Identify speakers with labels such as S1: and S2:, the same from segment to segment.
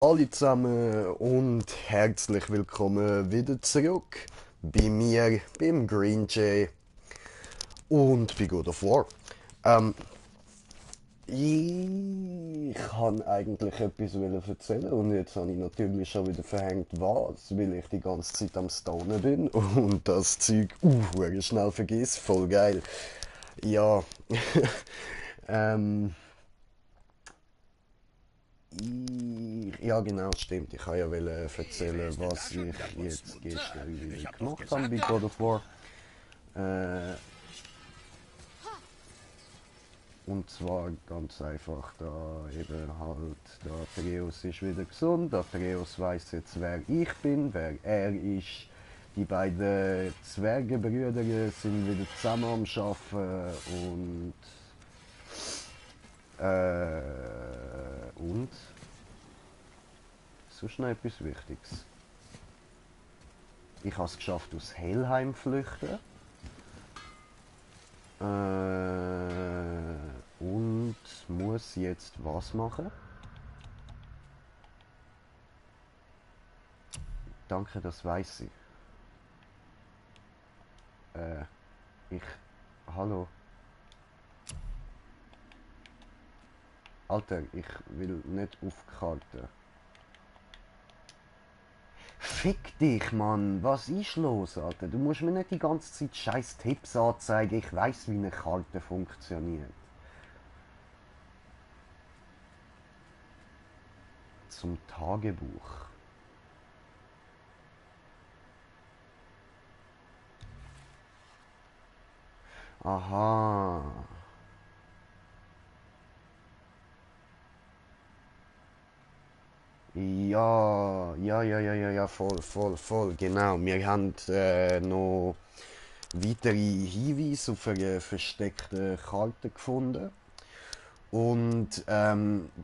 S1: Hallo zusammen und herzlich willkommen wieder zurück bei mir, beim Green Jay und bei God of War. Ähm, ich kann eigentlich etwas erzählen und jetzt habe ich natürlich schon wieder verhängt, was, weil ich die ganze Zeit am Stonen bin und das Zeug schnell vergiss, voll geil. Ja, ähm, ja, genau, stimmt. Ich wollte ja erzählen, was ich jetzt gestern wieder gemacht habe bei God of War. Äh, und zwar ganz einfach, da eben halt, der Atreus ist wieder gesund. Atreus weiß jetzt, wer ich bin, wer er ist. Die beiden Zwergenbrüder sind wieder zusammen am Arbeiten und sonst noch etwas Wichtiges. Ich habe es geschafft, aus Helheim zu flüchten. Und muss jetzt was machen? Danke, das weiß ich. Ich. Hallo. Alter, ich will nicht aufkarten. Fick dich, Mann. Was ist los, Alter? Du musst mir nicht die ganze Zeit scheiß Tipps anzeigen. Ich weiß, wie eine Karte funktioniert. Zum Tagebuch. Aha. Ja, voll, genau. Wir haben noch weitere Hinweise auf eine versteckte Karte gefunden. Und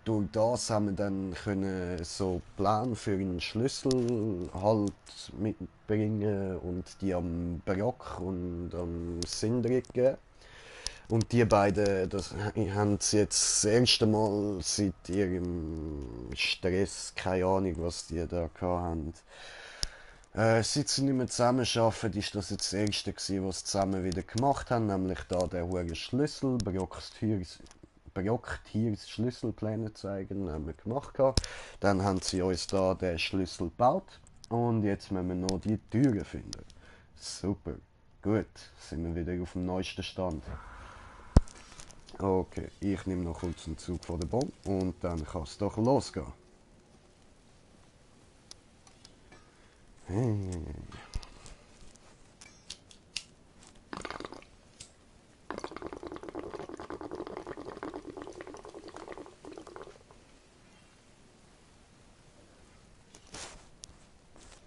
S1: durch das haben wir dann können so Plan für einen Schlüssel halt mitbringen und die am Brock und am Sindrik geben. Und die beiden, das haben sie jetzt das erste Mal seit ihrem Stress, keine Ahnung, was die da hatten. Seit sie nicht mehr zusammen arbeiten, ist das jetzt das erste gewesen, was sie zusammen wieder gemacht haben, nämlich da der hohe Schlüssel, Brock Tiers Schlüsselpläne zeigen, haben wir gemacht. Dann haben sie uns da den Schlüssel gebaut und jetzt müssen wir noch die Türen finden. Super, gut, sind wir wieder auf dem neuesten Stand. Okay, ich nehme noch kurz einen Zug von der Bombe und dann kann es doch losgehen. Hey.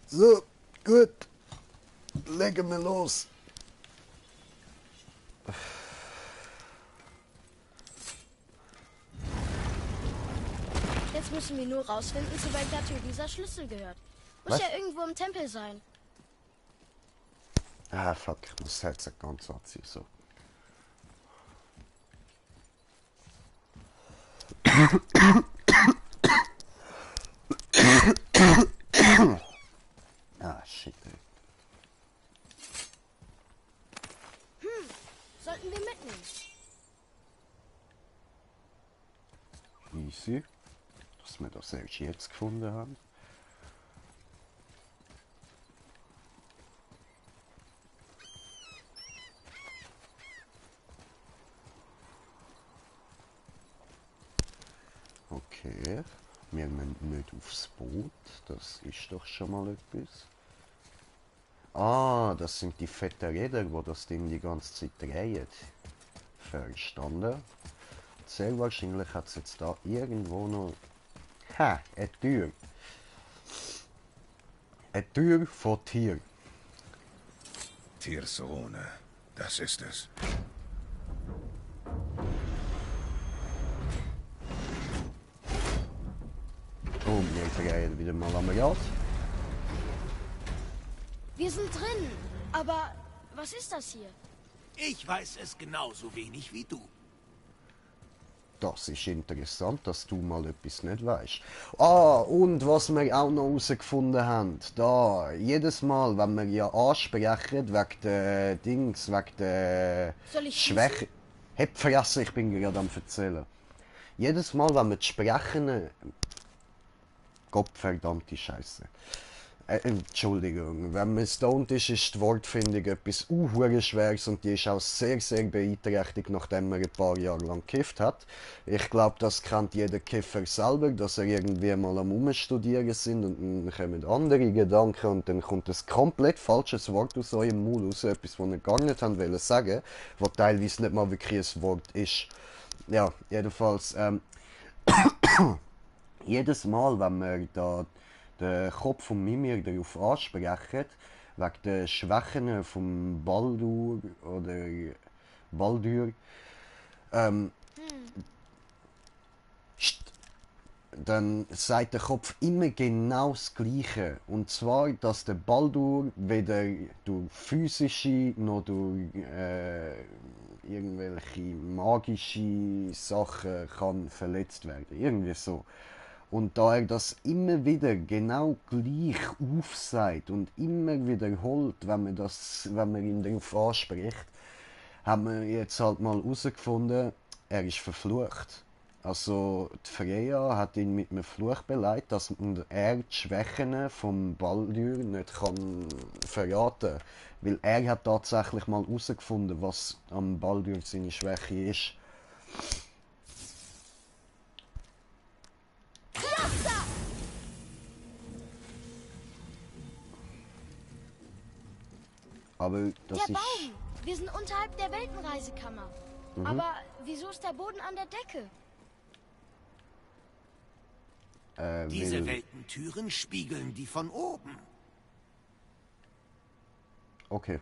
S1: So, gut, legen wir los.
S2: Jetzt müssen wir nur rausfinden, zu welcher Tür dieser Schlüssel gehört. Muss
S1: Was?
S2: ja irgendwo im Tempel sein.
S1: Ah, fuck, ich muss das Headset ganz anziehen. So. Ah, shit, ey.
S2: Sollten wir mitnehmen.
S1: Easy, dass wir das erst jetzt gefunden haben. Okay, wir müssen nicht aufs Boot, das ist doch schon mal etwas. Ah, das sind die fetten Räder, wo das Ding die ganze Zeit dreht. Verstanden. Sehr wahrscheinlich hat es jetzt da irgendwo noch... Ha, eine Tür. Eine Tür von Tier.
S3: Tirsone, das ist es.
S1: Oh, wir drehen wieder mal am Rad.
S2: Wir sind drin. Aber was ist das hier?
S4: Ich weiß es genauso wenig wie du.
S1: Das ist interessant, dass du mal etwas nicht weißt. Ah, und was wir auch noch herausgefunden haben, da, jedes Mal, wenn wir ja ansprechen, wegen der Dings, wegen der
S2: Soll ich
S1: Schwäche... Hab vergessen, ich bin gerade am erzählen. Jedes Mal, wenn wir die Sprechenden... Gottverdammte Scheiße. Entschuldigung, wenn man stoned ist, ist die Wortfindung etwas Schweres und die ist auch sehr, sehr beeinträchtigt, nachdem man ein paar Jahre lang gekifft hat. Ich glaube, das kennt jeder Kiffer selber, dass er irgendwie mal am Umstudieren sind und dann kommen andere Gedanken und dann kommt ein komplett falsches Wort aus eurem Mund raus, etwas, was ihr gar nicht haben wollen sagen, was teilweise nicht mal wirklich ein Wort ist. Ja, jedenfalls, jedes Mal, wenn wir da den Kopf von Mimir darauf ansprechen, wegen der Schwächen vom Baldur oder Baldur, dann sagt der Kopf immer genau das Gleiche. Und zwar, dass der Baldur weder durch physische noch durch irgendwelche magische Sachen kann verletzt werden. Irgendwie so. Und da er das immer wieder genau gleich aufsagt und immer wiederholt, wenn man ihn darauf anspricht, haben wir jetzt halt mal herausgefunden, er ist verflucht. Also die Freya hat ihn mit einem Fluch beleidigt, dass er die Schwächen vom Baldur nicht kann verraten, weil er hat tatsächlich mal herausgefunden, was am Baldur seine Schwäche ist. Aber das
S2: Der
S1: ist...
S2: Baum! Wir sind unterhalb der Weltenreisekammer. Aber wieso ist der Boden an der Decke?
S3: Diese Weltentüren spiegeln die von oben.
S1: Okay,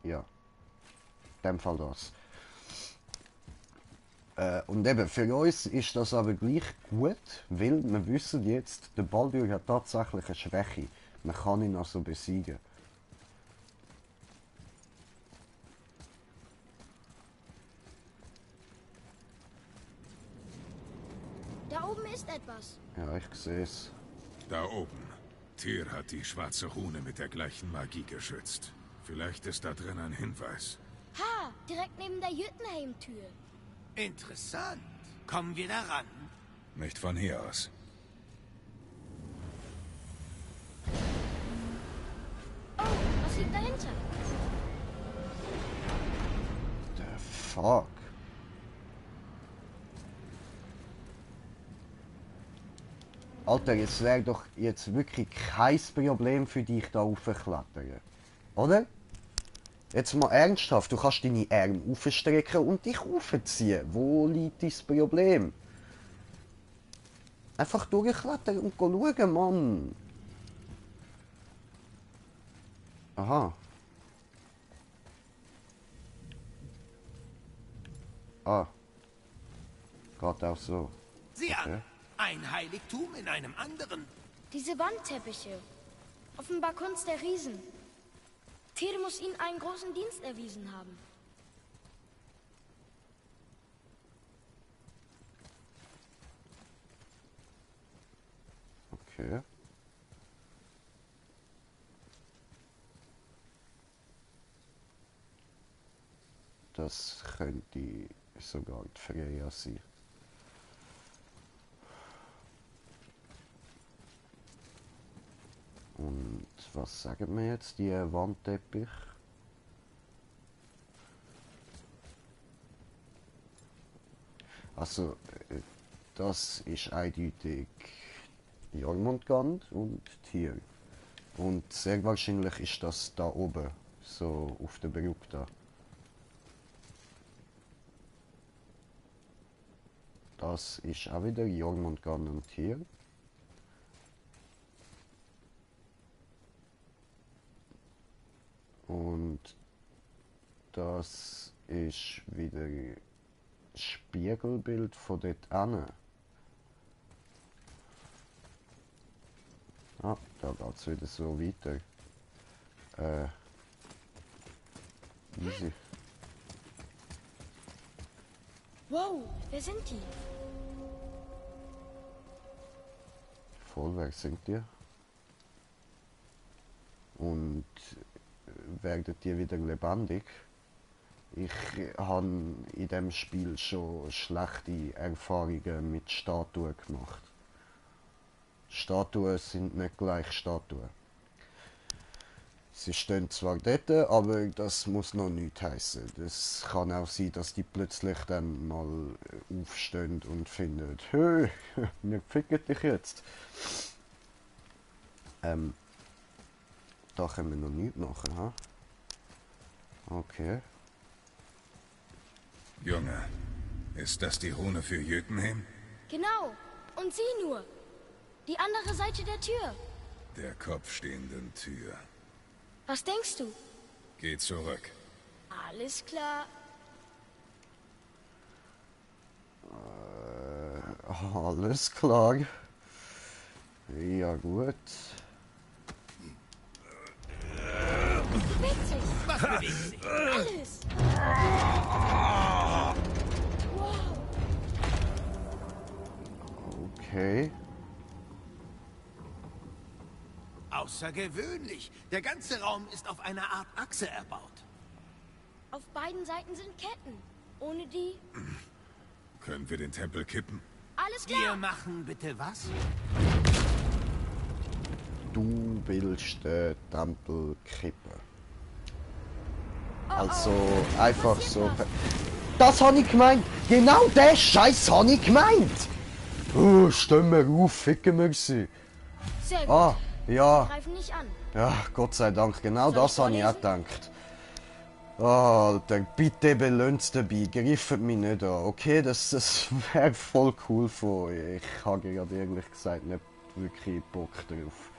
S1: ja. In dem Fall das. Und eben, für uns ist das aber gleich gut, weil wir wissen jetzt, der Baldur hat tatsächlich eine Schwäche. Man kann ihn also besiegen.
S2: Da oben ist etwas.
S1: Ja, ich sehe es.
S3: Da oben. Tyr hat die schwarze Rune mit der gleichen Magie geschützt. Vielleicht ist da drin ein Hinweis.
S2: Ha! Direkt neben der Jüttenheim-Tür.
S4: Interessant. Kommen wir da ran?
S3: Nicht von hier aus.
S2: Oh, was liegt dahinter?
S1: The fuck? Alter, es wäre doch jetzt wirklich kein Problem für dich, da raufzuklettern. Oder? Jetzt mal ernsthaft, du kannst deine Arme aufstrecken und dich raufziehen. Wo liegt dein Problem? Einfach durchklettern und schauen, Mann. Aha. Ah. Geht auch so.
S4: Sieh
S1: Okay.
S4: an. Ein Heiligtum in einem anderen.
S2: Diese Wandteppiche. Offenbar Kunst der Riesen. Tyr muss ihnen einen großen Dienst erwiesen haben.
S1: Okay. Das könnte sogar die Freya sein. Und was sagen wir jetzt, die Wandteppich? Also, das ist eindeutig Jormungand und Tyr. Und sehr wahrscheinlich ist das da oben, so auf der Brücke da. Das ist auch wieder Jormungand und Tyr. Und das ist wieder Spiegelbild von dort hinten. Ah, da geht es wieder so weiter. Easy.
S2: Wow, wer sind die?
S1: voll, wer sind die? Und werden die wieder lebendig? Ich habe in dem Spiel schon schlechte Erfahrungen mit Statuen gemacht. Statuen sind nicht gleich Statuen. Sie stehen zwar dort, aber das muss noch nichts heißen. Es kann auch sein, dass die plötzlich dann mal aufstehen und finden, hey, wir ficken dich jetzt. Da können wir noch nichts machen, ha? Okay.
S3: Junge, ist das die Rune für Jötunheim?
S2: Genau. Und sieh nur. Die andere Seite der Tür.
S3: Der kopfstehenden Tür.
S2: Was denkst du?
S3: Geh zurück.
S2: Alles klar.
S1: Alles klar. Ja gut.
S2: Bewegt sich.
S4: Was bewegt sich?
S2: Alles. Wow.
S1: Okay.
S4: Außergewöhnlich. Der ganze Raum ist auf einer Art Achse erbaut.
S2: Auf beiden Seiten sind Ketten. Ohne die...
S3: Können wir den Tempel kippen?
S2: Alles
S4: Wir
S2: klar.
S4: machen bitte was?
S1: Du willst den Tempel kippen.
S2: Oh,
S1: Also
S2: oh.
S1: einfach
S2: Passiert
S1: so.
S2: was?
S1: Das habe ich gemeint! Genau den Scheiß habe ich gemeint! Stehen wir auf, ficken wir sie.
S2: Sehr gut.
S1: Ah, ja.
S2: Greifen nicht an.
S1: Ja, Gott sei Dank, genau
S2: Soll ich
S1: das habe ich auch
S2: vorlesen?
S1: gedacht. Alter, bitte belönt's dabei, griffet mich nicht an, okay? Das wäre voll cool von euch. Ich habe gerade ehrlich gesagt nicht wirklich Bock drauf.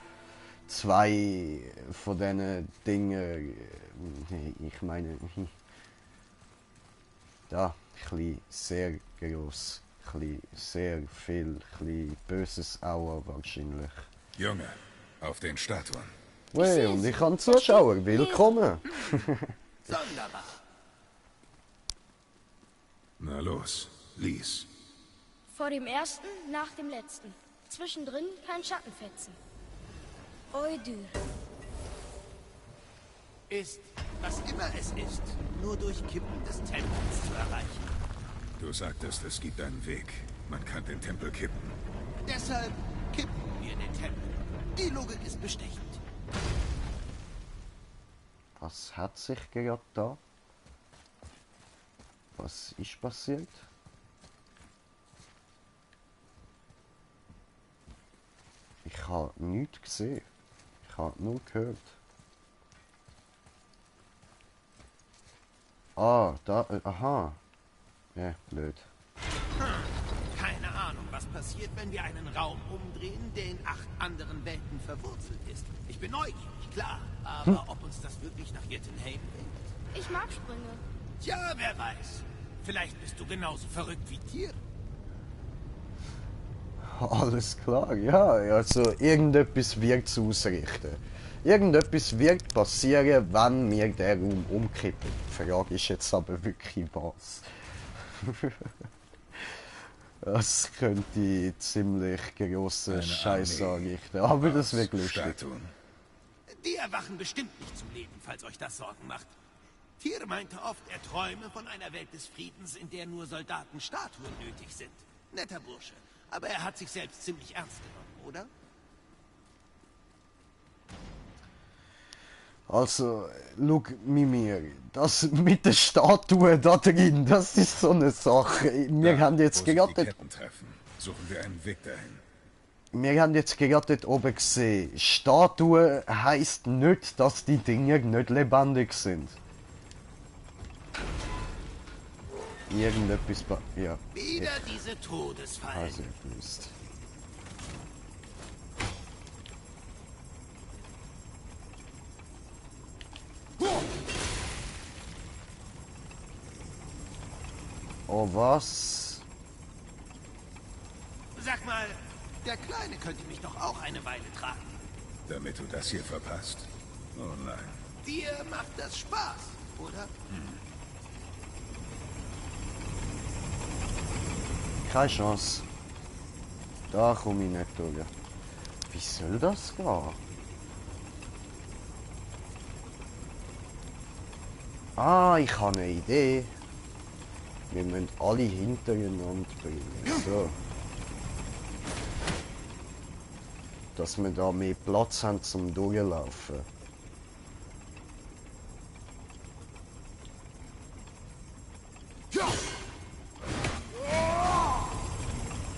S1: Zwei von diesen Dingen, ich meine, ja, ein sehr gross, sehr viel, böses Aua wahrscheinlich.
S3: Junge, auf den Statuen.
S1: Wey, und ich habe Zuschauer, willkommen!
S4: Sonderbar.
S3: Na los, lies.
S2: Vor dem ersten, nach dem letzten. Zwischendrin kein Schattenfetzen. Eudyr.
S4: Ist, was immer es ist, nur durch Kippen des Tempels zu erreichen.
S3: Du sagtest, es gibt einen Weg. Man kann den Tempel kippen.
S4: Deshalb kippen wir den Tempel. Die Logik ist bestechend.
S1: Was hat sich gerade da? Was ist passiert? Ich habe nichts gesehen. Ich habe nur gehört. Ah, da, aha. Ja, blöd.
S4: Keine Ahnung, was passiert, wenn wir einen Raum umdrehen, der in 8 anderen Welten verwurzelt ist. Ich bin neugierig, klar. Aber ob uns das wirklich nach Jötunheim bringt?
S2: Ich mag Sprünge.
S4: Tja, wer weiß. Vielleicht bist du genauso verrückt wie Tyr.
S1: Alles klar, ja. Also irgendetwas wird ausrichten. Irgendetwas wird passieren, wenn wir den Raum umkippen. Die Frage ist jetzt aber wirklich was. Das könnte ziemlich grossen
S3: Eine
S1: Scheiß
S3: Armee
S1: anrichten, aber das
S3: aus
S1: wird lustig.
S3: Statuen.
S4: Die erwachen bestimmt nicht zum Leben, falls euch das Sorgen macht. Tyr meinte oft, er träume von einer Welt des Friedens, in der nur Soldaten Statuen nötig sind. Netter Bursche. Aber er hat sich selbst ziemlich ernst genommen, oder?
S1: Also, schau, Mimir, das mit der Statue da drin, das ist so eine Sache. Wir haben jetzt
S3: wo sich die
S1: gerade
S3: Ketten treffen, suchen wir einen Weg dahin.
S1: wir haben jetzt gerade dort oben gesehen, Statue heisst nicht, dass die Dinger nicht lebendig sind. Irgendetwas ja.
S4: Wieder diese Todesfallen.
S1: Also Mist. Oh was?
S4: Sag mal, der Kleine könnte mich doch auch eine Weile tragen.
S3: Damit du das hier verpasst? Oh nein.
S4: Dir macht das Spaß, oder?
S1: Keine Chance. Da komme ich nicht durch. Wie soll das gehen? Ah, ich habe eine Idee. Wir müssen alle hintereinander bringen. So. Dass wir da mehr Platz haben zum Durchlaufen.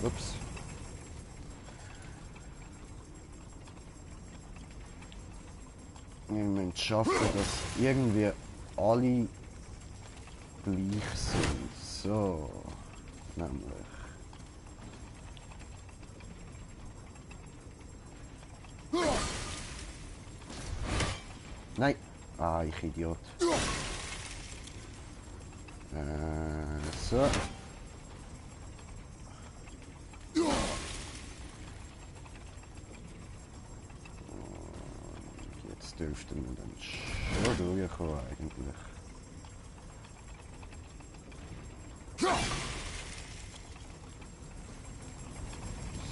S1: Ups. Wir müssen schaffen, dass irgendwie alle gleich sind. So. Nämlich. Nein. Ah, ich Idiot. So. Jetzt dürften wir dann schon durchkommen eigentlich.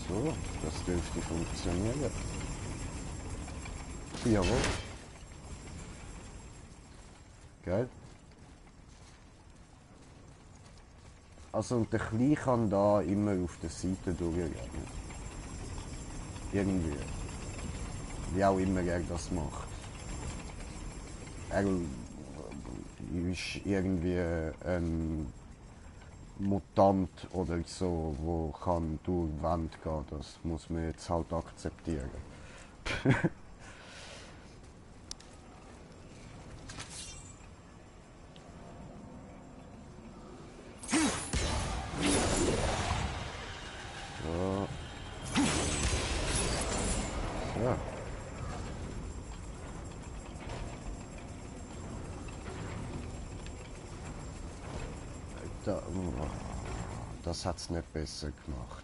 S1: So, das dürfte funktionieren. Jawohl. Geil. Also und der Kleine kann da immer auf der Seite durchgehen. Irgendwie. Wie auch immer er das macht. Er ist irgendwie ein Mutant oder so, wo kann durch die Wand gehen. Das muss man jetzt halt akzeptieren. So. So. Das hat's nicht besser gemacht.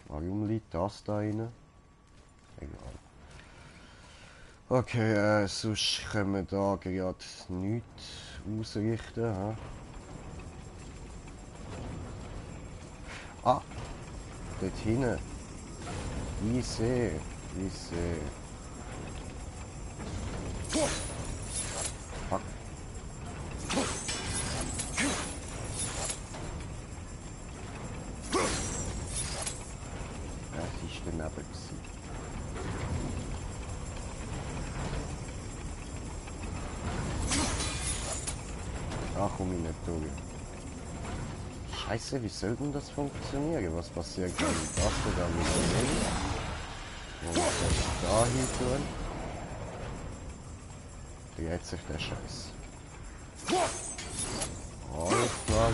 S1: Warum liegt das da rein? Egal. Okay, sonst können wir da gerade nichts ausrichten. Ha? Ah, dort hinten. Ich sehe. Fuck. Das ist daneben gewesen. Da komme ich nicht durch. Scheiße, wie soll denn das funktionieren? Was passiert, wenn ich das da wieder nehme? Und das da hin tun? Dreht sich der Scheiß. Alles klar.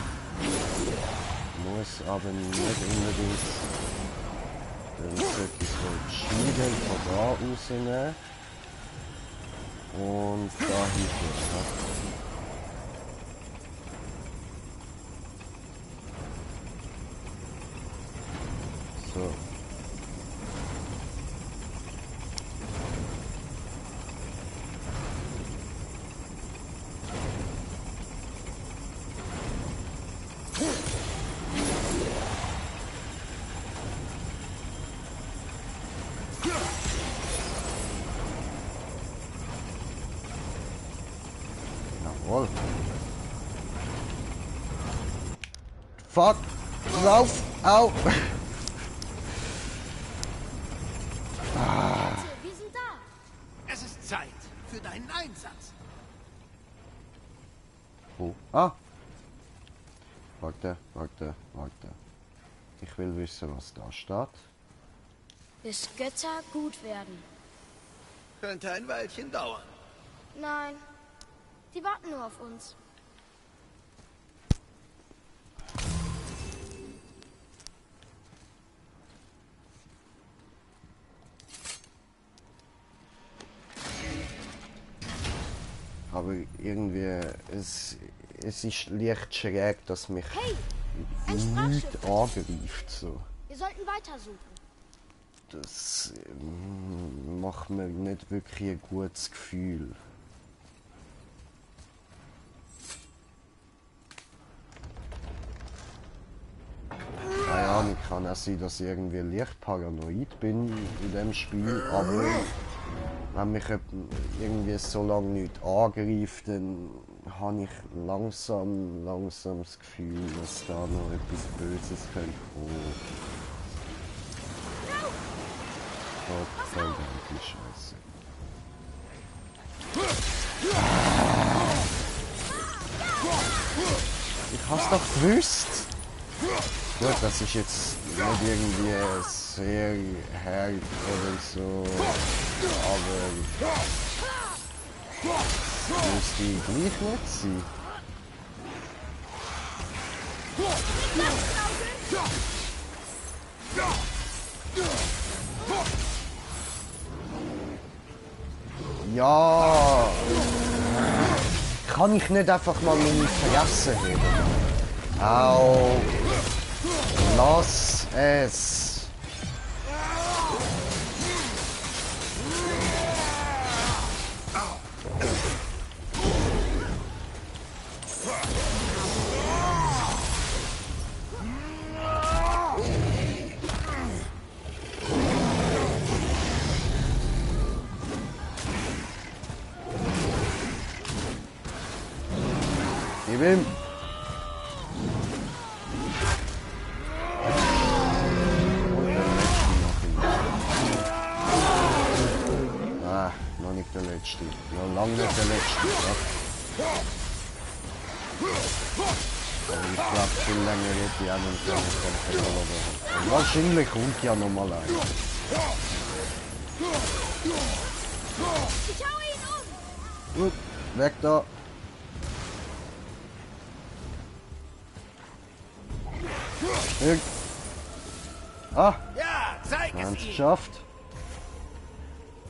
S1: Muss aber nicht unbedingt. Dann sollte ich so die Schienen von da rausnehmen. Und da hin tun. So. Jawohl. Fuck! Lauf! Au!
S2: Wir sind da.
S4: Es ist Zeit für deinen Einsatz.
S1: Wo? Ah! Warte. Ich will wissen, was da steht.
S2: Bis Götter gut werden.
S4: Könnte ein Weilchen dauern.
S2: Nein, die warten nur auf uns.
S1: Aber irgendwie, es ist leicht schräg, dass mich
S2: Hey, ein
S1: nichts
S2: Sprachschiff.
S1: angreift. So.
S2: Wir sollten weitersuchen.
S1: Das macht mir nicht wirklich ein gutes Gefühl. Kann auch sein, dass ich irgendwie leicht paranoid bin in dem Spiel, aber wenn mich irgendwie so lange nicht angreift, dann habe ich langsam das Gefühl, dass da noch etwas Böses könnte kommen. Gott verdammte Scheiße. Ich hab's doch gewusst! Gut, das ist jetzt nicht irgendwie sehr hart oder so, aber müsste gleich nicht sein. Ja! Kann ich nicht einfach mal meine Fresse heben? Au! Lass es! Gib ihm! Noch nicht der letzte. Noch lange nicht der letzte. Ja. Aber ich glaube, viel länger wird die auch nicht können. Und wahrscheinlich kommt ja noch mal ein. Gut, weg da. Ah!
S4: Ja, zeig
S1: Wir haben
S4: es
S1: es
S4: ihm!
S1: geschafft.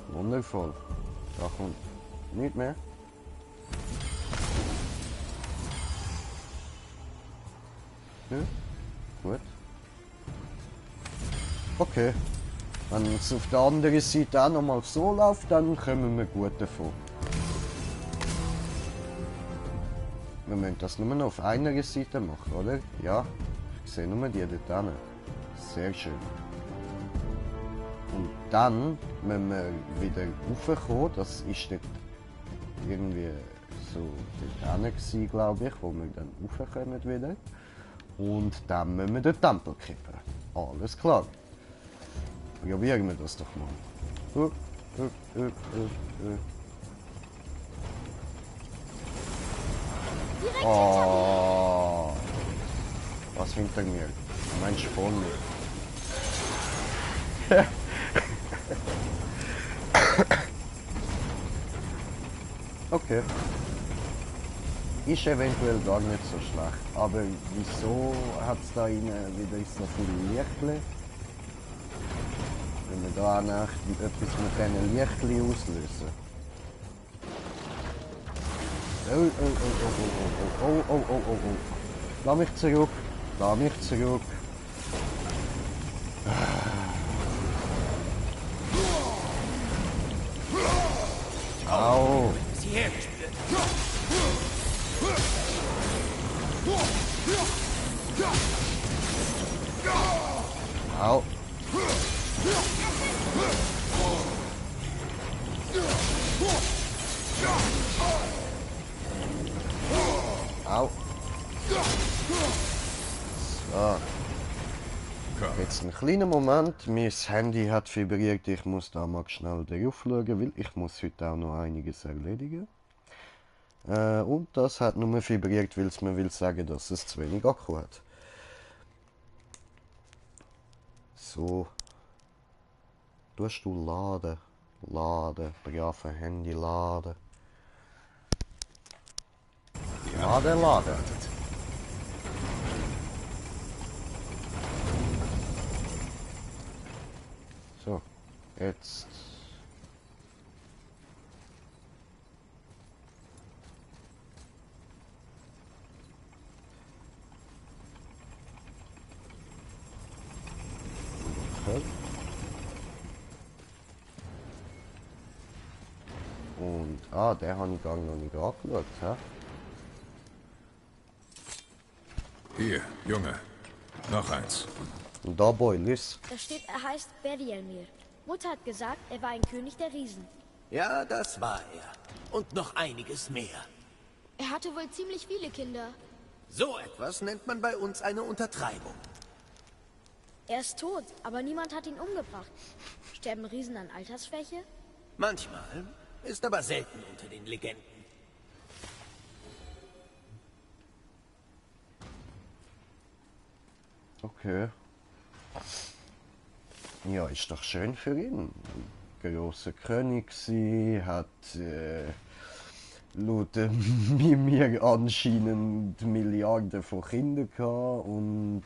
S1: Wundervoll. Da kommt nicht mehr. Ja, gut. Okay. Wenn es auf der anderen Seite auch nochmal so läuft, dann kommen wir gut davon. Wir müssen das nur noch auf einer Seite machen, oder? Ja. Ich sehe nur die dort hinten. Sehr schön. Und dann müssen wir wieder raufkommen. Das ist dort irgendwie so dort hinten, glaube ich, wo wir dann raufkommen wieder. Und dann müssen wir den Tempel kippen. Alles klar. Probieren wir das doch mal. Oh. Was hinter mir? Mensch, vor mir. Okay. Ist eventuell gar nicht so schlecht. Aber wieso hat es da innen wieder so viele Lichtli? Wenn wir da auch etwas mit diesen Lichtli auslösen. Oh. Lass mich zurück. Lass mich zurück. Au.
S4: Bis hierher gespielt.
S1: Au. Au. So. Jetzt einen kleinen Moment. Mein Handy hat vibriert. Ich muss da mal schnell drauf schauen, weil ich muss heute auch noch einiges erledigen. Und das hat nur vibriert, weil es mir will sagen, dass es zu wenig Akku hat. So. Tust du laden. Laden. Brave Handy laden. Laden. So, jetzt. Okay. Und, den habe ich gar noch nicht angeschaut, hä?
S3: Hier, Junge. Noch eins.
S1: Und da Boilis.
S2: Da steht, er heißt Berielmir. Mutter hat gesagt, er war ein König der Riesen.
S4: Ja, das war er. Und noch einiges mehr.
S2: Er hatte wohl ziemlich viele Kinder.
S4: So etwas nennt man bei uns eine Untertreibung.
S2: Er ist tot, aber niemand hat ihn umgebracht. Sterben Riesen an Altersschwäche?
S4: Manchmal, ist aber selten unter den Legenden.
S1: Okay. Ja, ist doch schön für ihn. Grosser König gsi, hat laut mir anscheinend Milliarden von Kindern gehabt und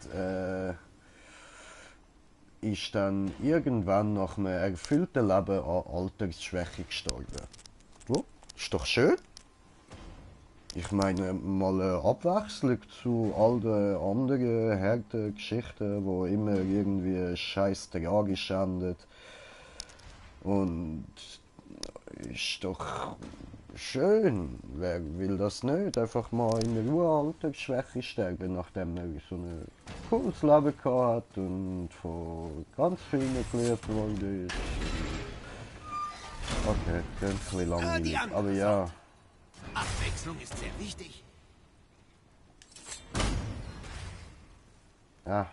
S1: ist dann irgendwann nach einem erfüllten Leben an Altersschwäche gestorben. Ja, ist doch schön. Ich meine, mal eine Abwechslung zu all den anderen harten Geschichten, wo immer irgendwie scheiß tragisch endet. Und ist doch schön. Wer will das nicht? Einfach mal in Ruhe Altersschwäche sterben, nachdem er so ein cooles Leben gehabt hat und von ganz vielen gelehrt worden ist. Okay, klingt ein bisschen langweilig, aber ja.
S4: Abwechslung ist sehr wichtig.
S1: Ja,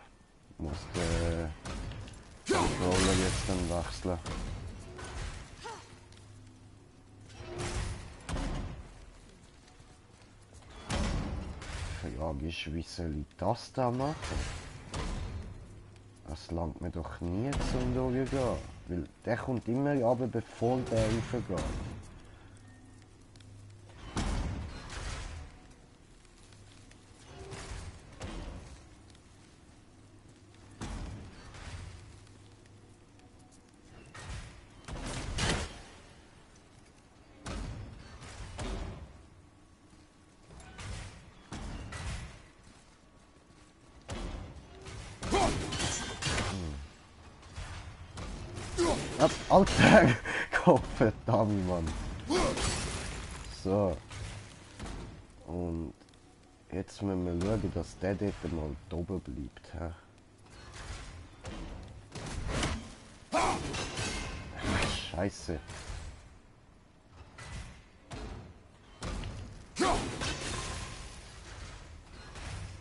S1: muss der Controller jetzt dann wechseln. Die Frage ist, wie soll ich das da machen? Das langt mir doch nie zum Durchgehen, weil der kommt immer runter, bevor der raufgeht. Alter, Gott verdammt, Mann. So. Und jetzt müssen wir schauen, dass der dort mal oben bleibt. He? Scheiße.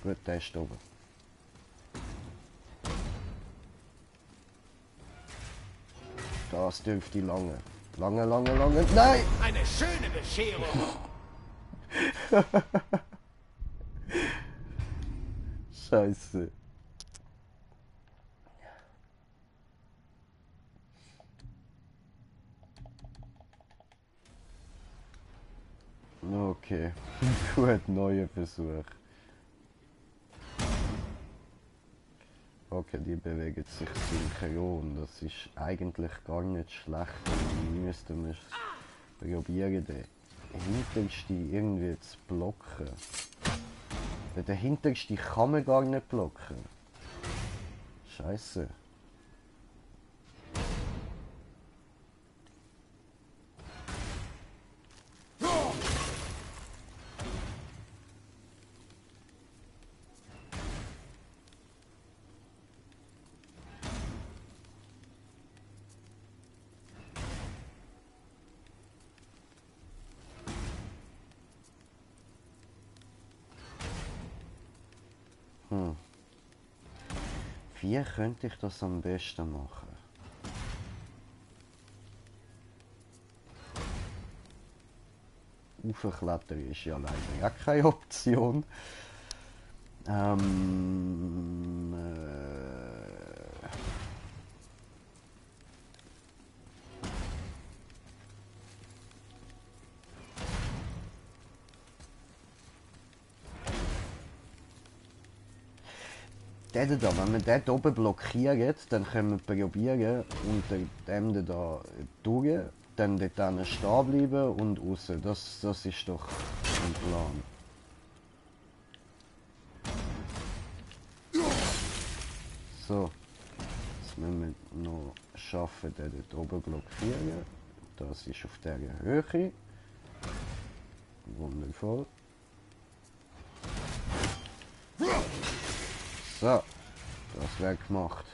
S1: Gut, der ist oben. Das dürfte lange. Lange. Nein!
S4: Eine schöne Bescherung.
S1: Scheiße. Okay. Gut, neuer Versuch. Okay, die bewegen sich synchron. Das ist eigentlich gar nicht schlecht. Dann müssten wir probieren, den hinterste irgendwie zu blocken. Weil den hinterste kann man gar nicht blocken. Scheiße. Wie könnte ich das am besten machen? Aufklettern ist ja leider auch keine Option. Den da, wenn wir den hier oben blockieren, dann können wir probieren, unter dem da durch, dann dort stehen bleiben und raus. Das ist doch ein Plan. So, jetzt müssen wir noch schaffen, den dort oben blockieren. Das ist auf dieser Höhe. Wundervoll. So. Das wäre gemacht.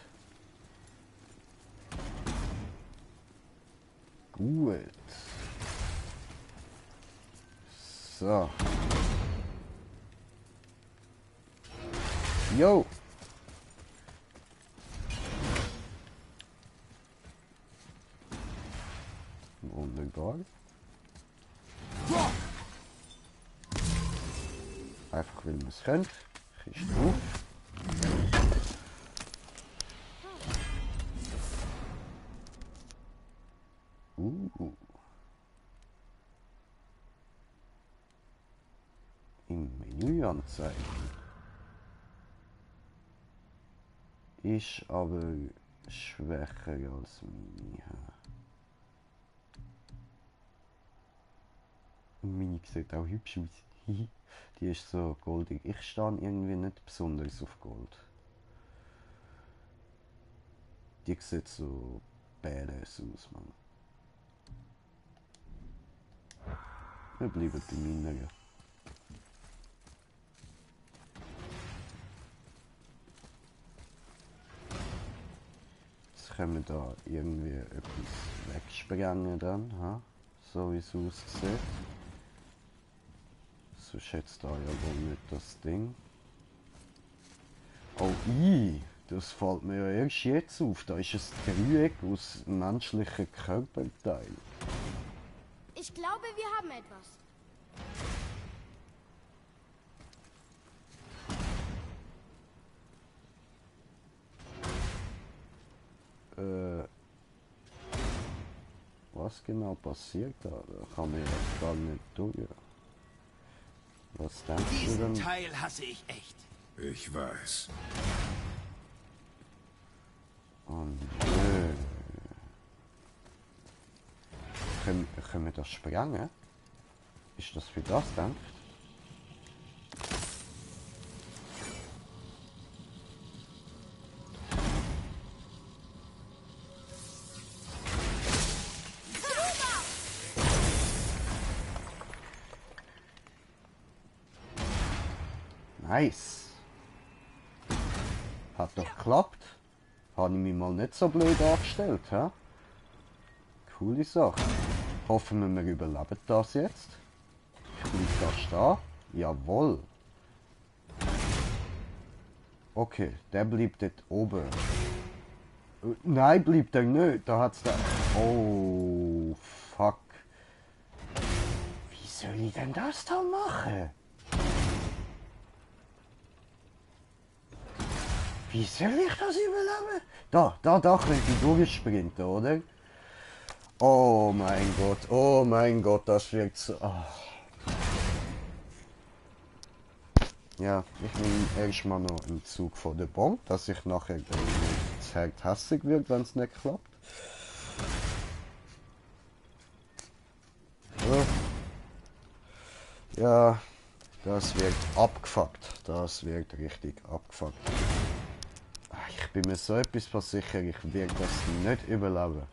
S1: Gut. So. Jo. Wunderbar. Einfach weil man es kennt. Kiste auf. Im Menü anzeigen. Ist aber schwächer als meine. Meine sieht auch hübsch aus. Die ist so goldig. Ich stehe irgendwie nicht besonders auf Gold. Die sieht so badass aus, Mann. Wir bleiben bei meiner. Jetzt können wir da irgendwie etwas wegsprengen dann, ha? So wie es aussieht. So schätzt da ja wohl nicht das Ding. Oh, das fällt mir ja erst jetzt auf. Da ist ein Dreieck aus menschlichen Körperteilen.
S2: Ich glaube, wir haben etwas.
S1: Was genau passiert da? Da kann man ja gar nicht durch. Was denkst du
S4: Diesen
S1: denn?
S4: Teil hasse ich echt.
S3: Ich weiß.
S1: Oh nö. Können wir das sprengen? Ist das für das dann? Nice. Hat doch geklappt. Habe ich mich mal nicht so blöd angestellt, hä? Coole Sache. Hoffen wir überleben das jetzt. Ich bleibe da stehen. Jawohl. Okay, der bleibt dort oben. Nein, bleibt er nicht. Da hat's da. Oh, fuck. Wie soll ich denn das da machen? Wie soll ich das überleben? Da könnte ich durchsprinten, oder? Oh mein Gott, das wirkt so. Oh. Ja, ich nehme erstmal noch einen Zug von der Bombe, dass ich nachher zu hart hässig wird, wenn es nicht klappt. So. Ja, das wird abgefuckt. Das wird richtig abgefuckt. Ich bin mir so etwas versichert, ich werde das nicht überleben.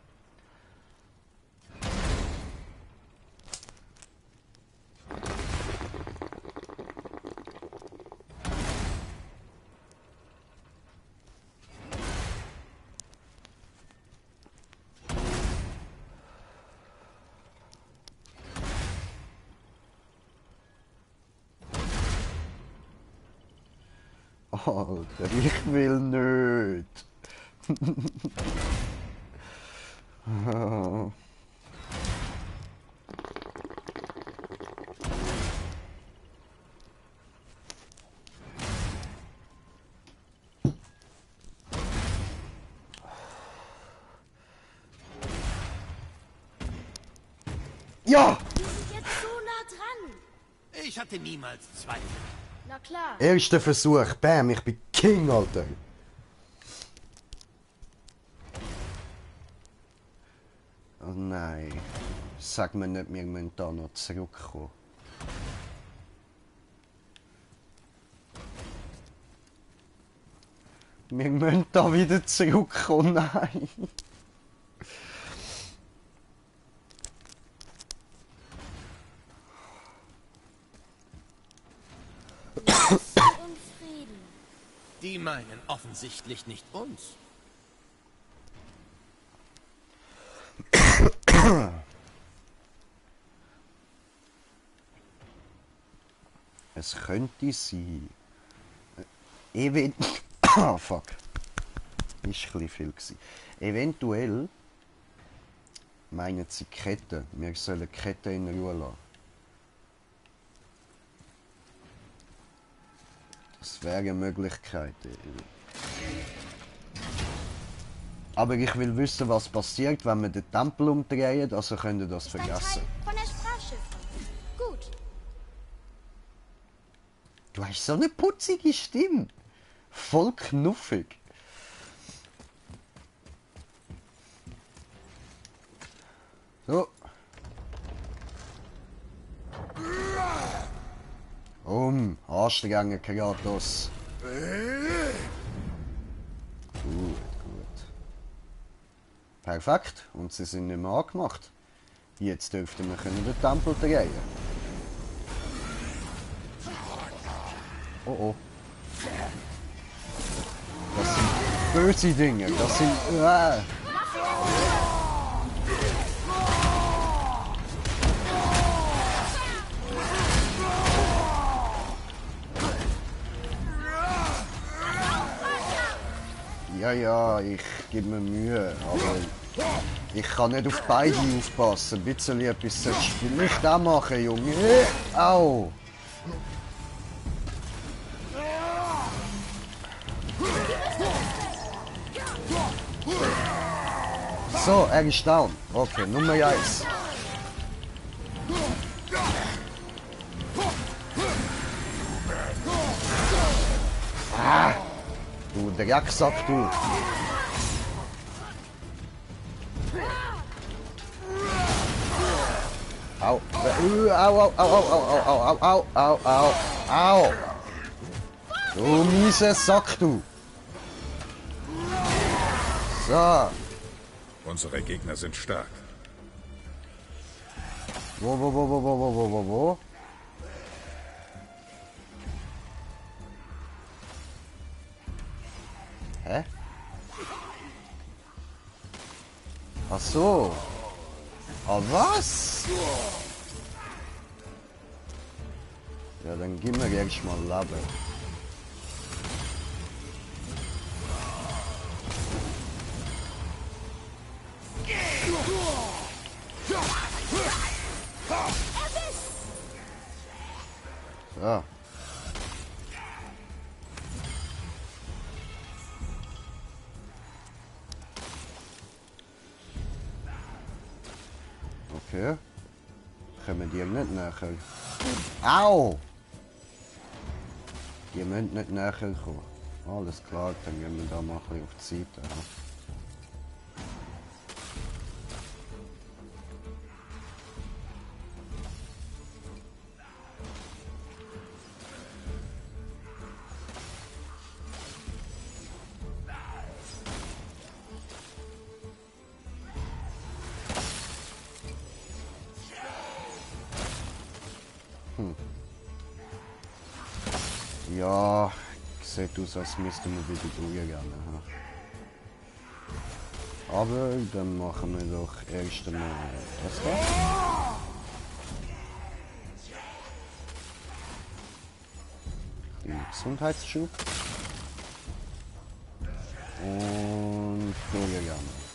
S1: Alter, ich will nicht. Ja!
S2: Wir sind jetzt so nah dran.
S4: Ich hatte niemals Zweifel.
S2: Na klar.
S1: Erster Versuch, bam, ich bin King, Alter. Oh nein. Sag mir nicht, wir müssen da noch zurückkommen. Wir müssen da wieder zurückkommen, nein.
S2: In Frieden.
S4: Die meinen offensichtlich nicht uns.
S1: Es könnte sein. Oh fuck. Ist ein bisschen viel gewesen. Eventuell meinen sie Ketten. Wir sollen Ketten in Ruhe lassen. Das wäre eine Möglichkeit. Aber ich will wissen, was passiert, wenn wir den Tempel umdrehen, also könnt ihr das vergessen.
S2: Von der Sprachschiffe. Gut.
S1: Du hast so eine putzige Stimme. Voll knuffig. So. Anstrengen, Kratos. Gut. Perfekt. Und sie sind nicht mehr angemacht. Jetzt dürften wir den Tempel drehen. Oh oh. Das sind böse Dinge. Das sind... Ja, ich gebe mir Mühe, aber ich kann nicht auf beide aufpassen. Ein bisschen etwas solltest du vielleicht auch machen, Junge. Au! So, er ist down. Okay, Nummer 1. Du Drecksack, du. Au. Au. Du mieser Sack, du. So.
S3: Unsere Gegner sind stark.
S1: Wo? Hä? Ach so. Ah, was? Ja, dann gib mir erst mal Leben. So. Okay. Kommen die nicht näher? Au! Die müssen nicht näher kommen. Alles klar, dann gehen wir da mal ein bisschen auf die Seite. Ja, sieht aus, als müssten wir wieder durchgehen. Aber dann machen wir doch erst einmal das da. Den Gesundheitsschub. Und durchgehen.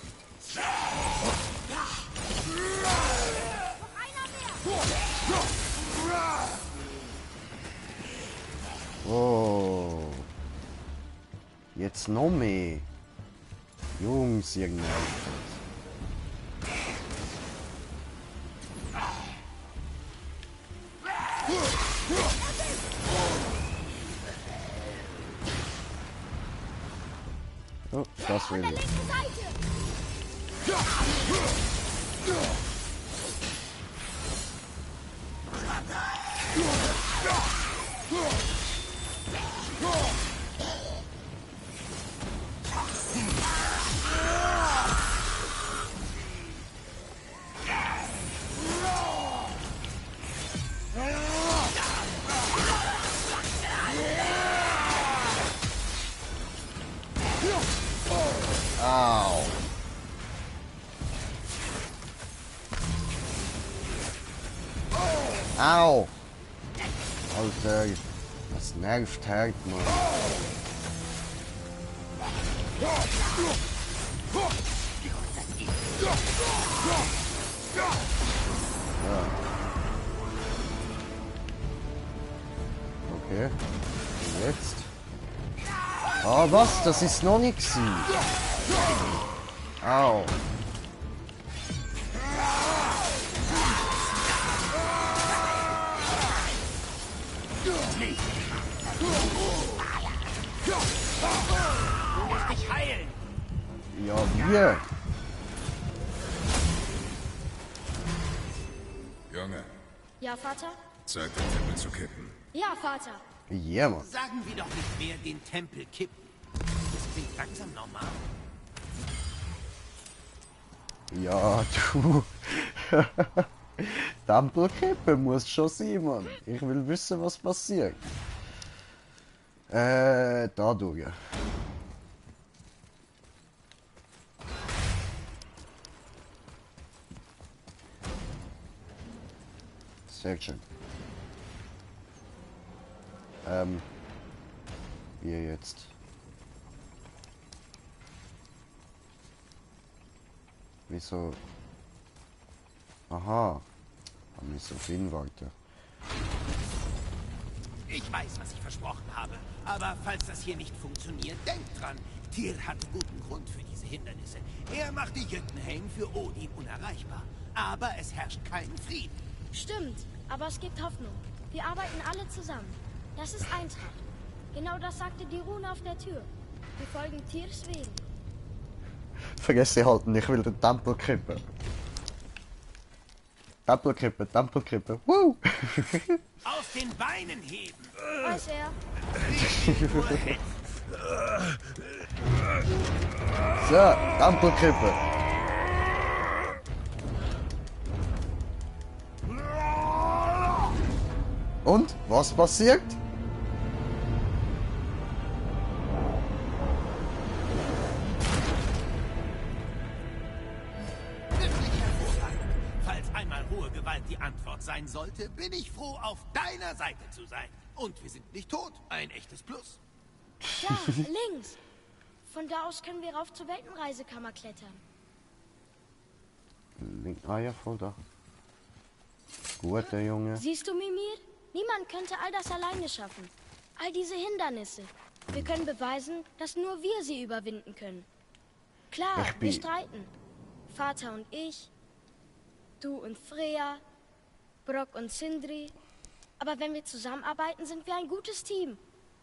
S1: Oh. Jetzt noch mehr. Jungs, irgendwann. Oh, das will ich. Au. Au. Alter, das nervt halt, Mann. Ja. Okay. Und jetzt? Ah, was? Das ist noch nicht gewesen. Au.
S4: Du musst dich heilen.
S1: Ja, wir.
S3: Junge,
S2: Ja, Vater?
S3: Zeit, den Tempel zu kippen.
S2: Ja, Vater.
S1: Ja, Mann.
S4: Sagen wir doch nicht, wer den Tempel kippt. Das klingt langsam normal.
S1: Ja, du. Tempelkippe muss schon sein, Mann. Ich will wissen, was passiert. Da durch. Sehr schön. Wie jetzt? Wieso? Aha. Haben wir so viel weiter.
S4: Ich weiß, was ich versprochen habe. Aber falls das hier nicht funktioniert, denkt dran. Tyr hat guten Grund für diese Hindernisse. Er macht die Jötunheim für Odin unerreichbar. Aber es herrscht kein Frieden.
S2: Stimmt, aber es gibt Hoffnung. Wir arbeiten alle zusammen. Das ist Eintracht. Genau das sagte die Rune auf der Tür. Wir folgen Tyrs Wegen.
S1: Vergesse halten, ich will den Tempel kippen. Tempelkippe, Tempelkippe. Woo!
S4: Aus den Beinen heben.
S2: Weiß er.
S1: So, Tempelkippe. Und? Was passiert?
S4: Wirklich hervorragend. Falls einmal hohe Gewalt die Antwort sein sollte, bin ich froh, auf deiner Seite zu sein. Und wir sind nicht tot. Ein echtes Plus.
S2: Da, links. Von da aus können wir rauf zur Weltenreisekammer klettern.
S1: Ah ja, voll da. Gut, der Junge.
S2: Siehst du, Mimir? Niemand könnte all das alleine schaffen. All diese Hindernisse. Wir können beweisen, dass nur wir sie überwinden können. Klar,
S1: Ich
S2: wir
S1: bin-
S2: streiten. Vater und ich, du und Freya, Brock und Sindri. Aber wenn wir zusammenarbeiten, sind wir ein gutes Team.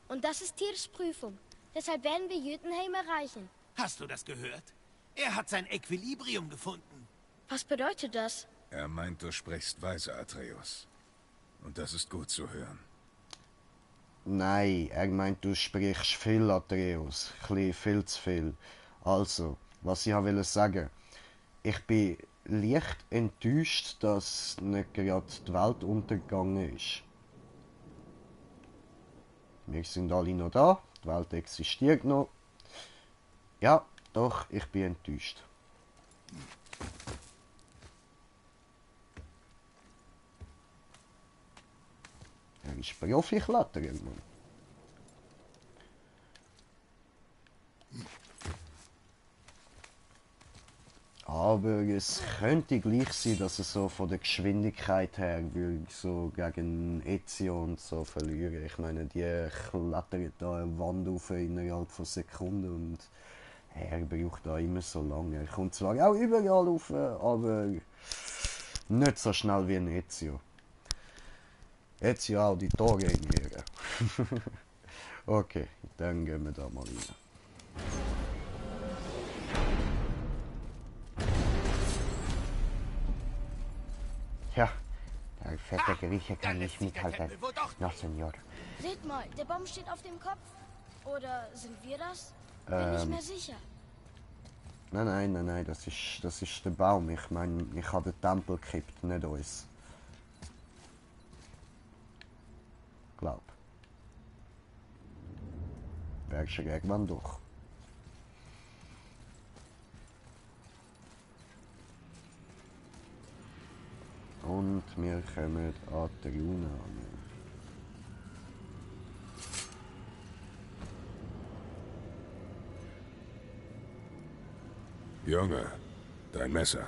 S2: Und das ist Tyrs Prüfung. Deshalb werden wir Jötunheim erreichen.
S4: Hast du das gehört? Er hat sein Equilibrium gefunden.
S2: Was bedeutet das?
S3: Er meint, du sprichst weise, Atreus. Und das ist gut zu hören.
S1: Nein, er meint, du sprichst viel, Atreus. Viel zu viel. Also, was ich wollte sagen. Ich bin leicht enttäuscht, dass nicht gerade die Welt untergegangen ist. Wir sind alle noch da, die Welt existiert noch. Ja, doch, ich bin enttäuscht. Er ist Profi-Kletterer, Mann. Aber es könnte gleich sein, dass es so von der Geschwindigkeit her würde so gegen Ezio und so verlieren. Ich meine, die klettern da eine Wand auf innerhalb von Sekunden und er braucht da immer so lange. Er kommt zwar auch überall rauf, aber nicht so schnell wie ein Ezio. Ezio auch die Tore ignorieren. Okay, dann gehen wir da mal rein. Ja, der fette Grieche kann
S4: da
S1: nicht
S4: lässt sich der
S1: mithalten.
S4: Tempel wohl doch
S1: Ja,
S4: nicht.
S1: Senor.
S2: Seht mal, der Baum steht auf dem Kopf. Oder sind wir das? Bin nicht mehr sicher.
S1: Nein, das ist der Baum. Ich meine, ich habe den Tempel gekippt, nicht uns. Glaub. Wärst du irgendwann durch. und wir kommen an die Rune an.
S3: Junge, dein Messer.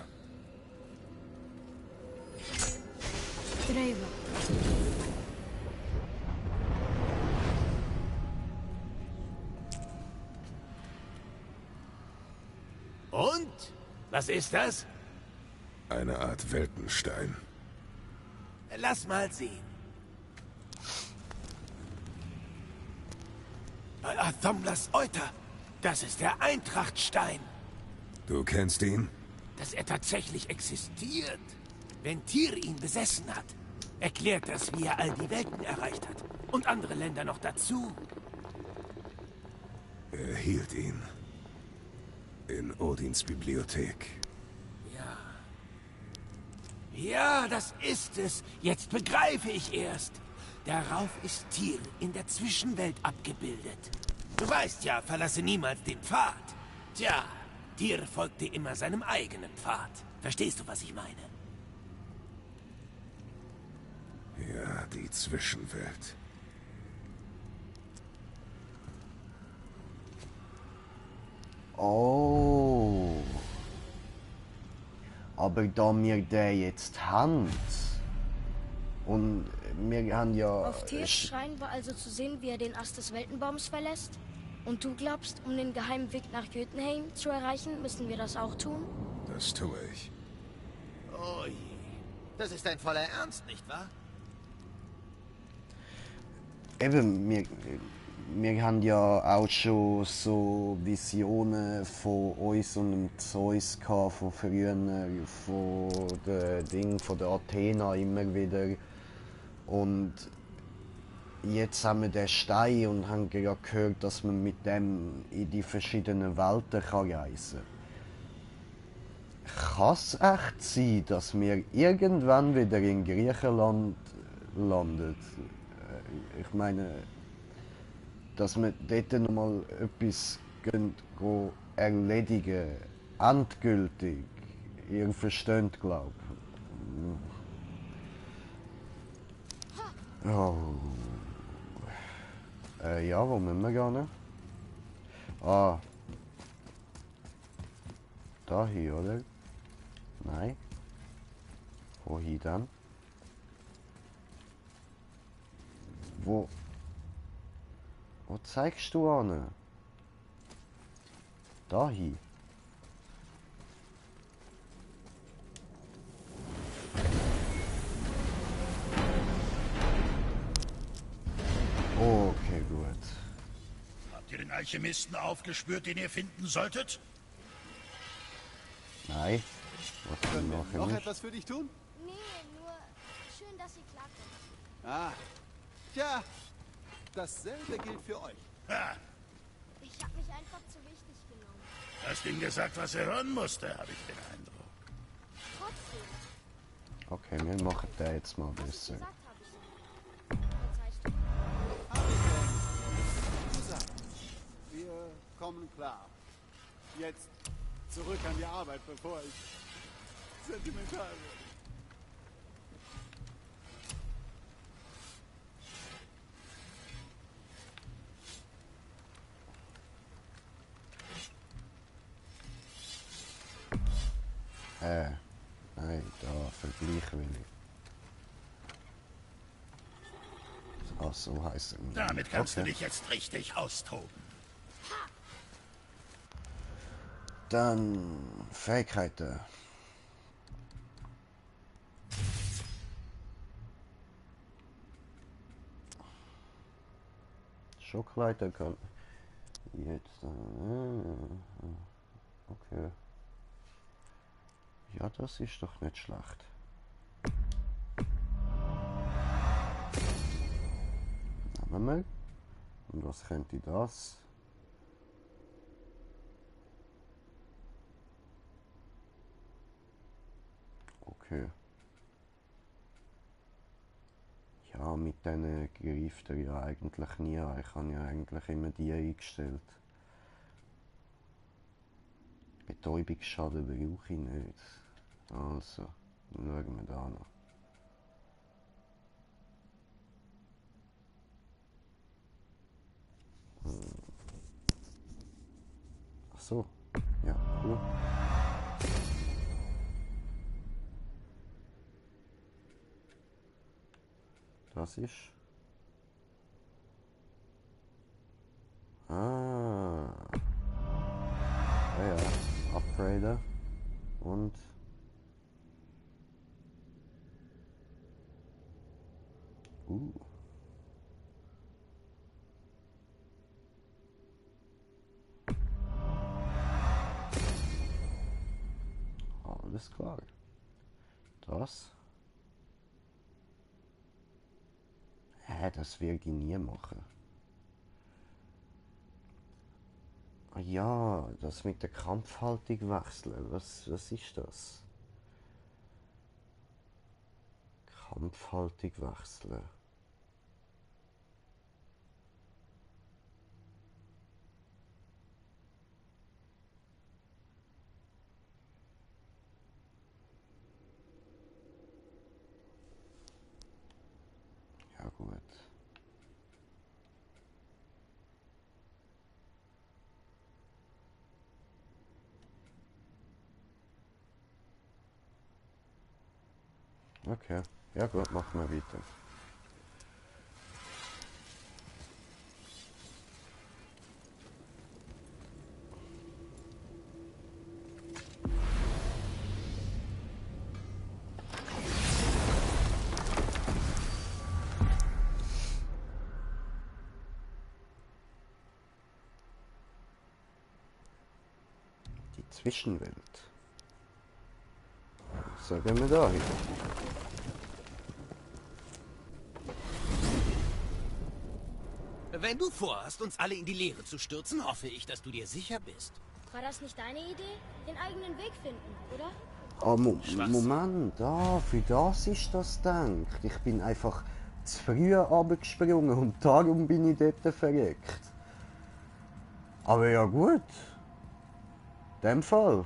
S2: Draver.
S4: Und? Was ist das?
S3: Eine Art Weltenstein.
S4: Lass mal sehen. Thomlas Euter. Das ist der Eintrachtstein.
S3: Du kennst ihn?
S4: Dass er tatsächlich existiert. Wenn Tyr ihn besessen hat, erklärt das, wie er all die Welten erreicht hat. Und andere Länder noch dazu.
S3: Er hielt ihn. In Odins Bibliothek.
S4: Ja. Ja, das ist es. Jetzt begreife ich erst. Darauf ist Tyr in der Zwischenwelt abgebildet. Du weißt ja, verlasse niemals den Pfad. Tja, Tyr folgte immer seinem eigenen Pfad. Verstehst du, was ich meine?
S3: Ja, die Zwischenwelt.
S1: Oh. Aber da wir den jetzt haben, und wir haben ja...
S2: Auf Tyrs Schrein war also zu sehen, wie er den Ast des Weltenbaums verlässt? Und du glaubst, um den geheimen Weg nach Jotunheim zu erreichen, müssen wir das auch tun?
S3: Das tue ich.
S4: Oh je. Das ist ein voller Ernst, nicht wahr?
S1: Eben, wir haben ja auch schon so Visionen von uns und dem Zeus gehabt, von früher, von der Athena immer wieder. Und jetzt haben wir den Stein und haben ja gehört, dass man mit dem in die verschiedenen Welten reisen kann. Kann es echt sein, dass wir irgendwann wieder in Griechenland landet? Ich meine, dass wir dort nochmal etwas go erledigen, endgültig. Ihr versteht, glaube ich. Oh. Ja, wo müssen wir gehen? Ah. Da hier, oder? Nein. Wohin dann? Wo zeigst du an? Da hin. Okay, gut.
S5: Habt ihr den Alchemisten aufgespürt, den ihr finden solltet?
S1: Nein. Was
S6: Können wir
S1: machen
S6: noch
S1: nicht?
S6: etwas für dich tun?
S2: Nee, nur schön, dass Sie klarkommen.
S6: Ah, tja, dasselbe gilt für euch.
S5: Ha,
S2: Ich habe mich einfach zu wichtig genommen.
S5: hast ihm gesagt, was er hören musste, habe ich den Eindruck.
S2: Trotzdem,
S1: Okay, wir machen den jetzt mal
S2: was ich
S1: besser.
S2: gesagt habe, so. Jetzt heißt du.
S6: Gesagt, wir kommen klar. Jetzt zurück an die Arbeit, bevor ich sentimental werde.
S1: Nein, da Vergleich will ich. Ach, so heisst er.
S5: Damit kannst du
S1: Okay.
S5: dich jetzt richtig austoben.
S1: Dann Fähigkeiten. Schockleiter kann jetzt. Okay. Ja, das ist doch nicht schlecht. Nehmen wir. Und was könnte das? Okay. Ja, mit denen greift er ja eigentlich nie an. Ich habe ja eigentlich immer die eingestellt. Betäubungsschaden brauche ich nicht. Also, schauen wir da noch. so. Ja, cool. Das ist... Ah. Ja, ja. Upgrader. Und... Alles klar. Das? Das will ich nie machen. Ah ja, das mit der Kampfhaltung wechseln. Was ist das? Kampfhaltung wechseln. Ja gut. Okay. Ja gut, machen wir weiter. Die Zwischenwelt. So, gehen wir da hin.
S4: Wenn du vorhast, uns alle in die Leere zu stürzen, hoffe ich, dass du dir sicher bist.
S2: War das nicht deine Idee? Den eigenen Weg finden, oder?
S1: Oh, Moment, für das ist das gedacht. Ich bin einfach zu früh runtergesprungen und darum bin ich dort verreckt. Aber ja gut. In dem Fall.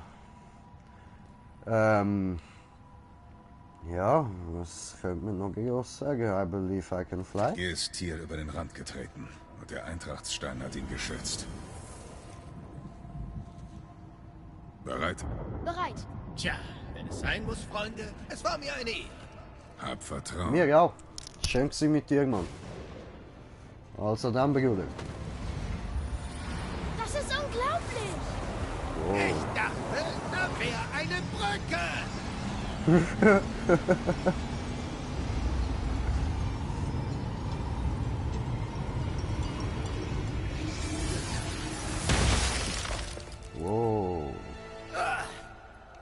S1: Ja, was könnte man noch groß sagen? I believe I can fly.
S3: Hier ist Tyr über den Rand getreten und der Eintrachtsstein hat ihn geschützt. Bereit?
S2: Bereit.
S4: Tja, wenn es sein muss, Freunde, es war mir eine Ehre.
S3: Hab Vertrauen.
S1: Mir auch. Schön gewesen mit dir, Mann. Also dann, Bruder.
S2: Das ist unglaublich.
S4: Ich dachte, da wäre eine Brücke.
S1: Wow.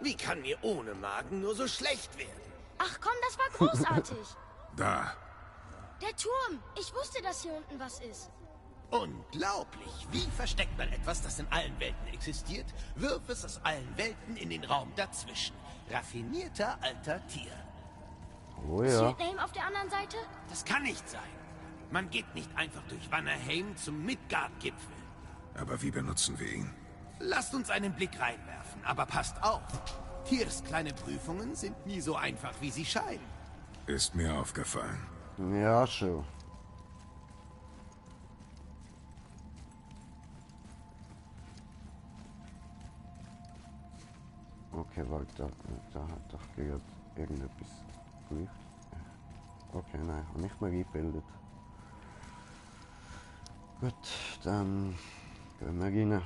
S4: Wie kann mir ohne Magen nur so schlecht werden?
S2: Ach komm, das war großartig.
S3: Da.
S2: Der Turm. Ich wusste, dass hier unten was ist.
S4: Unglaublich. Wie versteckt man etwas, das in allen Welten existiert? Wirf es aus allen Welten in den Raum dazwischen. Raffinierter alter Tyr.
S1: Oh ja.
S2: Shield Name auf der anderen Seite?
S4: Das kann nicht sein. Man geht nicht einfach durch Vannerheim zum Midgard-Gipfel.
S3: Aber wie benutzen wir ihn?
S4: Lasst uns einen Blick reinwerfen, aber passt auf. Tyrs kleine Prüfungen sind nie so einfach, wie sie scheinen.
S3: Ist mir aufgefallen.
S1: Ja, schon. Okay, warte, da hat doch gerade irgendetwas geleuchtet. Okay, nein, habe ich mal eingebildet. Gut, dann gehen wir rein.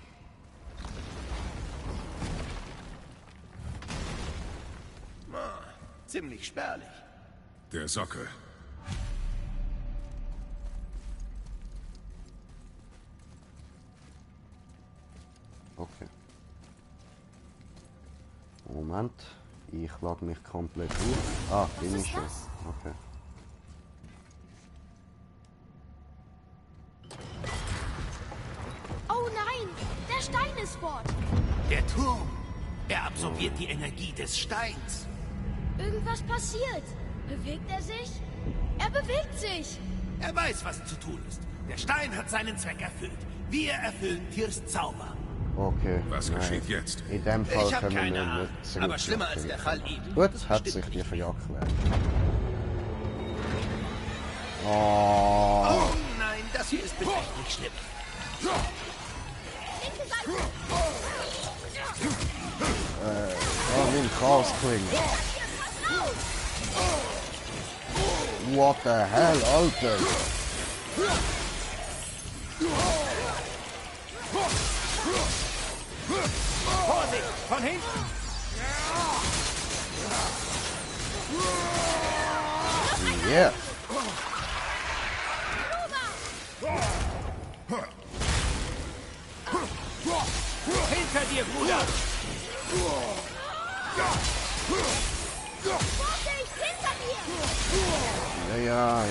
S4: Ziemlich spärlich.
S3: Der Sockel.
S1: Okay. Moment, ich lade mich komplett auf. Ah,
S2: Was
S1: bin
S2: ist
S1: ich schon.
S2: das?
S1: Okay.
S2: Oh nein, der Stein ist fort.
S4: Der Turm. Er absorbiert die Energie des Steins.
S2: Irgendwas passiert. Bewegt er sich? Er bewegt sich.
S4: Er weiß, was zu tun ist. Der Stein hat seinen Zweck erfüllt. Wir erfüllen Tyrs Zauber.
S1: Okay.
S3: Was
S1: nein.
S3: geschieht jetzt?
S1: In dem Fall
S4: Ich habe
S1: können
S4: keine
S1: wir
S4: Ahnung.
S1: nicht zurück.
S4: Aber schlimmer als der Fall eben.
S1: Gut,
S4: ist
S1: hat
S4: bestimmt
S1: sich dir
S4: nicht.
S1: verjagt. Oh.
S4: Oh nein, das hier ist beträchtlich schlimm.
S2: Linke Seite.
S1: den Chaos King. What the hell, Alter?
S4: Vorsicht! Von hinten!
S1: Yeah.
S4: Hinter dir, Bruder!
S2: Vorsicht, hinter dir!
S1: Ja.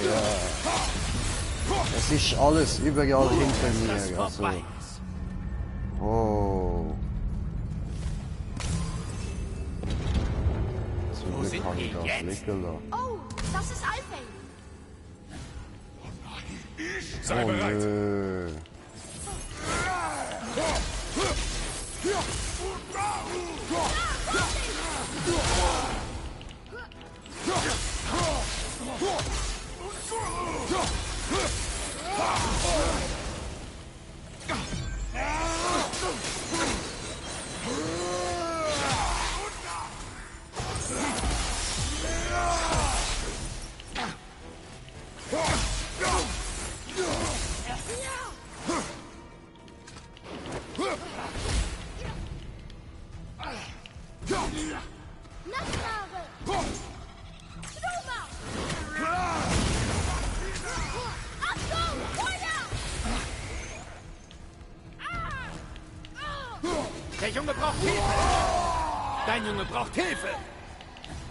S1: Es ist alles überall hinter mir. Also. Oh. Zum Glück kann ich das liegen lassen.
S2: Oh, das ist Alfheim.
S3: Sei
S1: Oh
S3: bereit.
S1: nö.
S2: Nachtware! Stroma! Achtung, Feuer!
S4: Der Junge braucht Hilfe! Dein Junge braucht Hilfe!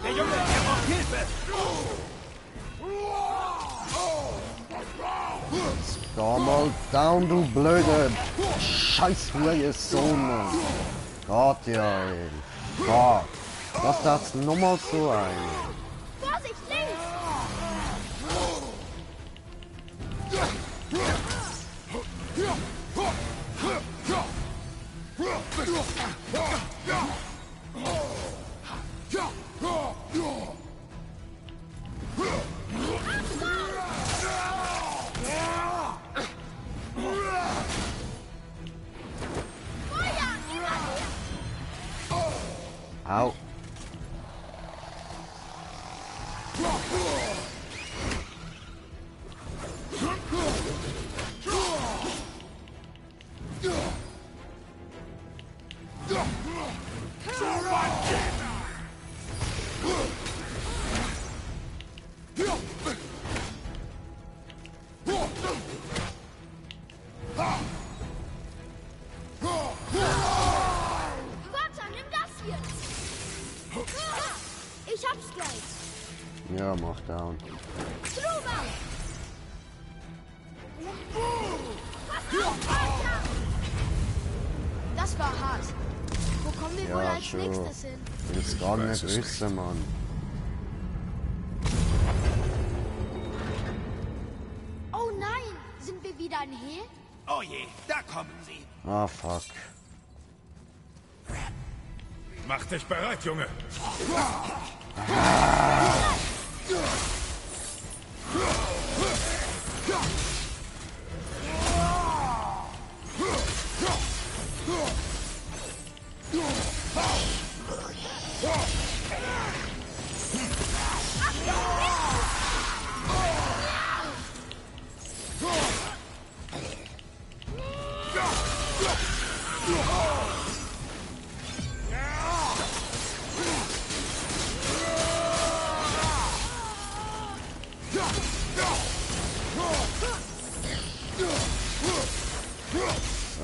S4: Der Junge, der braucht Hilfe!
S1: Geh mal down, du blöde Scheiß-Sohn, Mann. Gott, ja, ey. Gott. Was das nochmal so ein?
S2: Vorsicht, links!
S1: Au.
S2: Vater, nimm das hier! Ich hab's gleich!
S1: Ja, mach down.
S2: Stroma! Pass auf, Vater! Das war hart. Wo kommen wir wohl
S1: Ja,
S2: als
S1: schon.
S2: nächstes hin?
S1: Ich will es gar
S3: weiß
S1: nicht
S3: es
S1: wissen, Mann.
S2: Oh nein! Sind wir wieder ein Hehl?
S4: Oh je, da kommen sie!
S1: Ah, fuck.
S3: Mach dich bereit, Junge.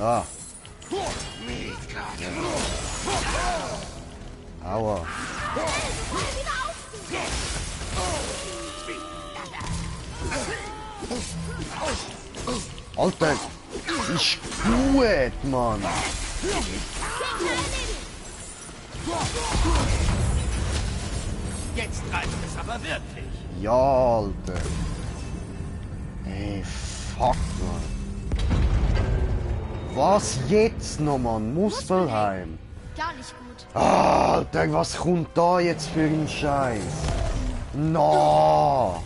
S1: Ah. Aua. Alter, ist gut, Mann.
S4: Jetzt reicht es aber wirklich!
S1: Ja, Alter. Ey, fuck, Mann. Was jetzt noch, Mann? Muspelheim.
S2: Gar nicht gut.
S1: Alter, was kommt da jetzt für ein Scheiß? No!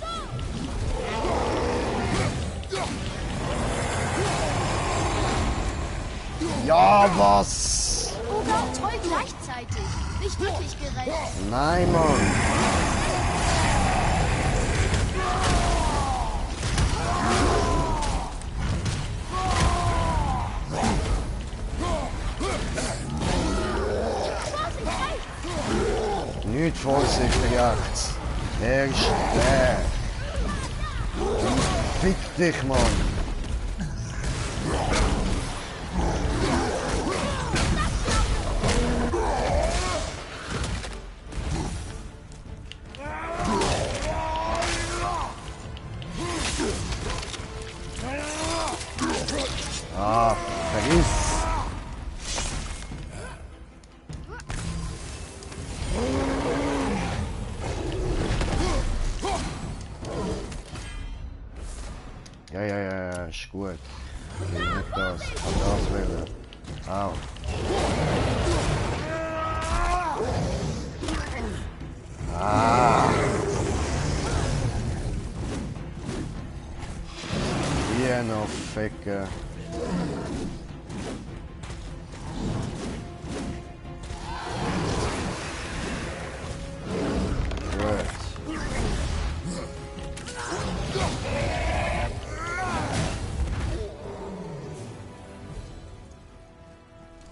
S1: Ja, was?
S2: Oga und Troll gleichzeitig. nicht wirklich gerecht.
S1: Nein, Mann. Nicht Vorsicht rechts. Der ist der. Fick dich, Mann. Ah, vergiss. Ja, ist gut. Ich will nicht das. Ich kann das wählen. Au. Ah. Hier noch Ficken.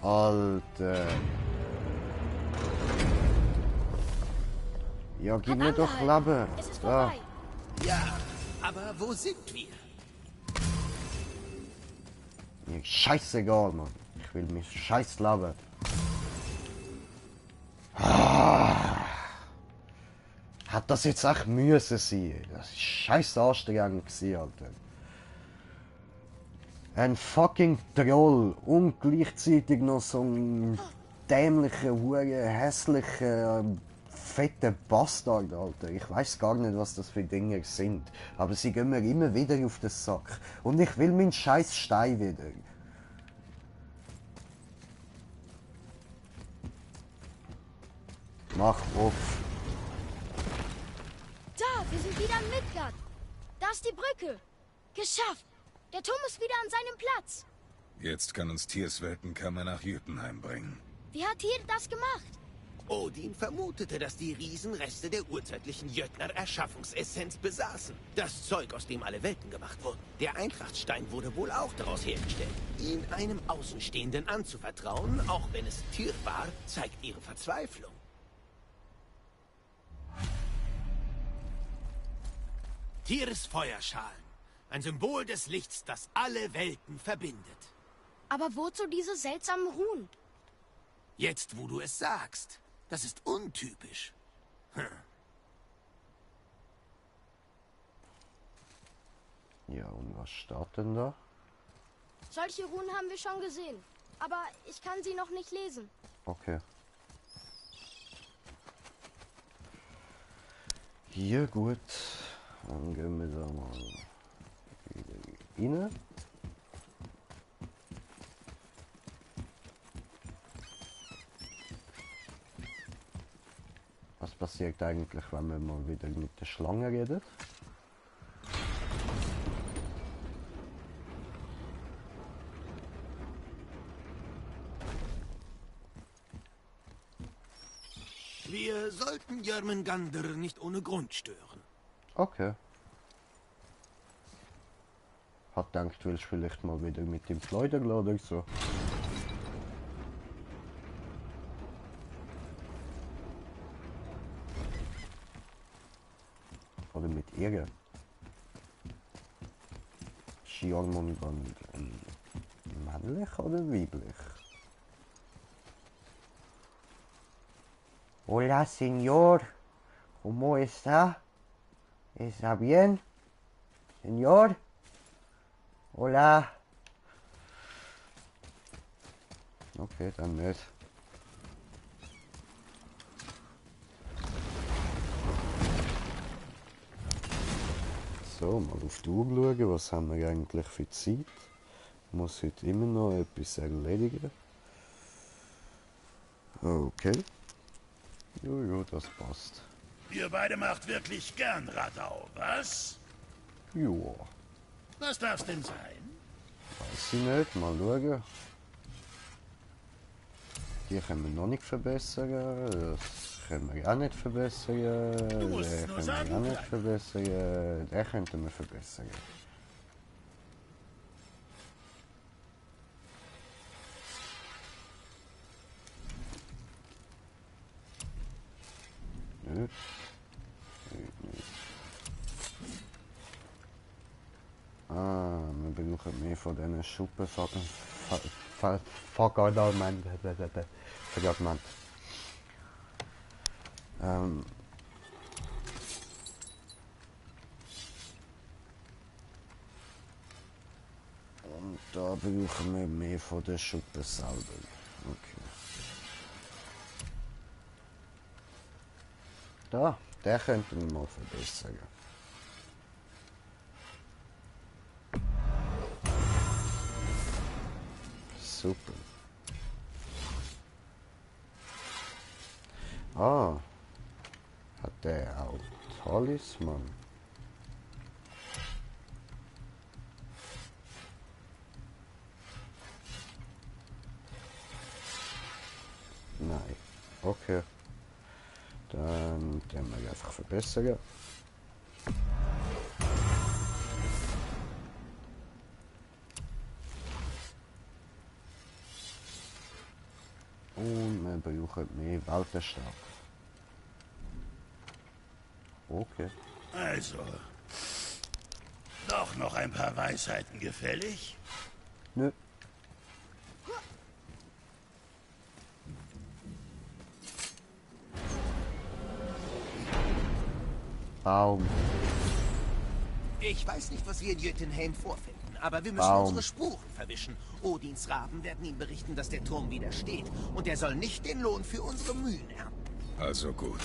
S1: Alter. Ja, gib mir doch Leben.
S2: Es ist
S1: Da.
S2: vorbei.
S4: Ja, aber wo sind wir?
S1: Mir scheißegal, Mann. Ich will mich scheiß Leben. Ah. Hat das jetzt echt müssen sein? Das ist scheiß anstrengend gewesen, Alter. Ein fucking Troll und gleichzeitig noch so ein dämlicher, hure hässlicher, fetter Bastard, Alter. Ich weiß gar nicht, was das für Dinge sind. Aber sie gehen mir immer wieder auf den Sack. Und ich will meinen scheiß Stein wieder. Mach auf.
S2: Da, wir sind wieder in Midgard. Da ist die Brücke. Geschafft. Der Turm ist wieder an seinem Platz.
S3: Jetzt kann uns Tiers Weltenkammer nach Jötunheim bringen.
S2: Wie hat Tyr das gemacht?
S4: Odin vermutete, dass die Riesen Reste der urzeitlichen Jötner Erschaffungsessenz besaßen. Das Zeug, aus dem alle Welten gemacht wurden. Der Eintrachtstein wurde wohl auch daraus hergestellt. Ihn einem Außenstehenden anzuvertrauen, auch wenn es Tyr war, zeigt ihre Verzweiflung. Tyrs Feuerschalen. Ein Symbol des Lichts, das alle Welten verbindet.
S2: Aber wozu diese seltsamen Ruhen?
S4: Jetzt, wo du es sagst. Das ist untypisch.
S1: Ja, und was steht denn da?
S2: Solche Ruhen haben wir schon gesehen. Aber ich kann sie noch nicht lesen.
S1: Okay. Hier gut. Dann gehen wir da mal wieder rein. Was passiert eigentlich, wenn man mal wieder mit der Schlange redet?
S4: Wir sollten Jörmungandr nicht ohne Grund stören.
S1: Okay. Hat gedacht, willst du vielleicht mal wieder mit dem Schleudern oder so? Oder mit ihr? Ist Jormungandr männlich oder weiblich? Hola, señor. ¿Cómo está? ¿Está bien? Señor? Hola. Okay, dann nicht. So, mal auf die Uhr schauen, was haben wir eigentlich für Zeit? Ich muss heute immer noch etwas erledigen. Okay. Jojo, das passt.
S5: Ihr beide macht wirklich gern Radau, was?
S1: Joa.
S5: Was darf's denn sein?
S1: Weiß ich nicht, mal schauen. Die können wir noch nicht verbessern. Das können wir auch nicht verbessern. Den können wir auch nicht verbessern. Den könnten wir verbessern. Nö. Ah, wir brauchen mehr von diesen Schuppenfragmenten. Und da brauchen wir mehr von den Schuppen selber. Okay. Da, den könnten wir mal verbessern. Super. Ah, hat der auch Talisman? Nein. Okay. Dann den wir einfach verbessern. Und wir brauchen mehr Weltenstab. Okay.
S5: Also, doch noch ein paar Weisheiten gefällig?
S1: Nö. Baum.
S4: Ich weiß nicht, was wir in Jötunheim vorfinden, aber wir müssen
S1: Baum.
S4: unsere Spuren verwischen. Odins Raben werden ihm berichten, dass der Turm wieder steht. Und er soll nicht den Lohn für unsere Mühen ernten.
S3: Also gut.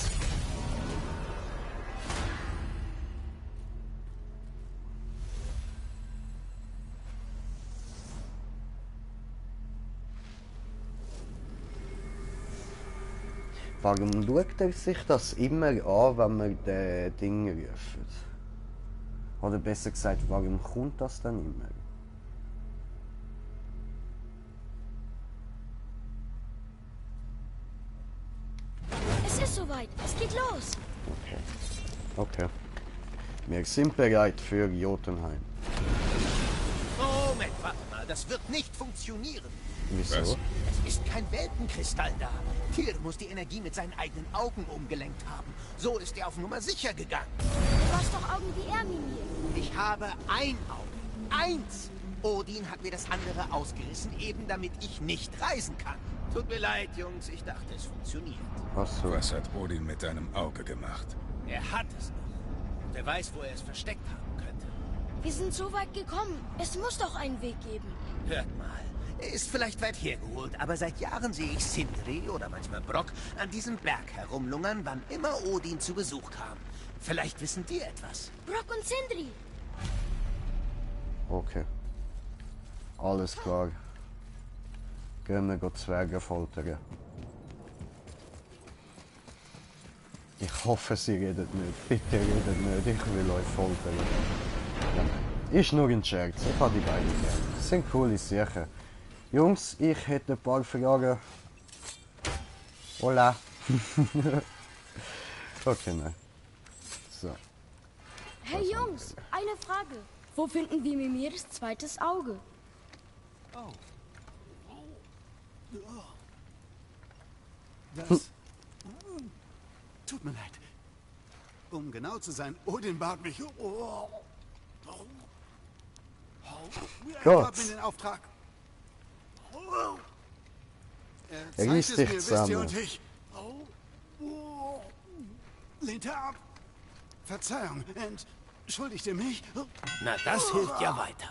S1: Warum schaut er sich das immer an, wenn wir den Ding rufen? Oder besser gesagt, warum kommt das dann immer?
S2: Es ist soweit. Es geht los.
S1: Okay. Okay. Wir sind bereit für Jotunheim.
S4: Moment, warte mal. Das wird nicht funktionieren.
S1: Wieso?
S3: Was?
S4: Es ist kein Weltenkristall da. Tyr muss die Energie mit seinen eigenen Augen umgelenkt haben. So ist er auf Nummer sicher gegangen.
S2: Du hast doch Augen wie er, Mimir.
S4: Ich habe ein Auge. Eins. Odin hat mir das andere ausgerissen, eben damit ich nicht reisen kann. Tut mir leid, Jungs. Ich dachte, es funktioniert.
S1: Ach so.
S3: Was hat Odin mit deinem Auge gemacht?
S4: Er hat es noch. Und er weiß, wo er es versteckt haben könnte.
S2: Wir sind so weit gekommen. Es muss doch einen Weg geben.
S4: Hört mal. Er ist vielleicht weit hergeholt, aber seit Jahren sehe ich Sindri oder manchmal Brock an diesem Berg herumlungern, wann immer Odin zu Besuch kam. Vielleicht wissen die etwas.
S2: Brock und Sindri.
S1: Okay. Alles klar. Gehen wir Zwerge foltern. Ich hoffe, sie redet nicht. Bitte redet nicht. Ich will euch foltern. Ja, nein. Ist nur ein Scherz. Ich habe die beiden gerne. Das sind coole Sachen. Jungs, ich hätte ein paar Fragen. Hola. Okay, nein. So.
S2: Hey Jungs, eine Frage. Wo finden wir Mimirs zweites Auge?
S6: Das... Tut mir leid. Um genau zu sein, Odin bat mich... Er gab mir den Auftrag. Er zeigt
S1: Reiß
S6: es
S1: dich
S6: mir, wisst ihr,
S1: zusammen.
S6: und ich... lehnte ab. Verzeihung, entschuldigte mich.
S4: Na, das hilft ja weiter.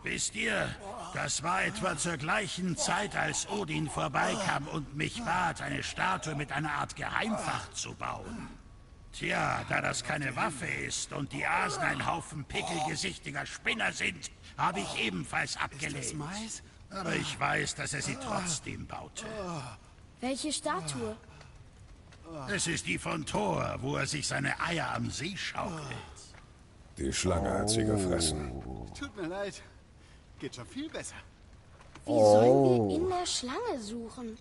S5: Wisst ihr, das war etwa zur gleichen Zeit, als Odin vorbeikam und mich bat, eine Statue mit einer Art Geheimfach zu bauen. Tja, da das keine Waffe ist und die Asen ein Haufen pickelgesichtiger Spinner sind, habe ich ebenfalls
S6: Das
S5: abgelehnt.
S6: Mais?
S5: Aber ich weiß, dass er sie trotzdem baute.
S2: Welche Statue?
S5: Es ist die von Thor, wo er sich seine Eier am See schaukelt.
S3: Die Schlange hat sie gefressen.
S6: Tut mir leid. Geht schon viel besser.
S2: Wie sollen wir in der Schlange suchen?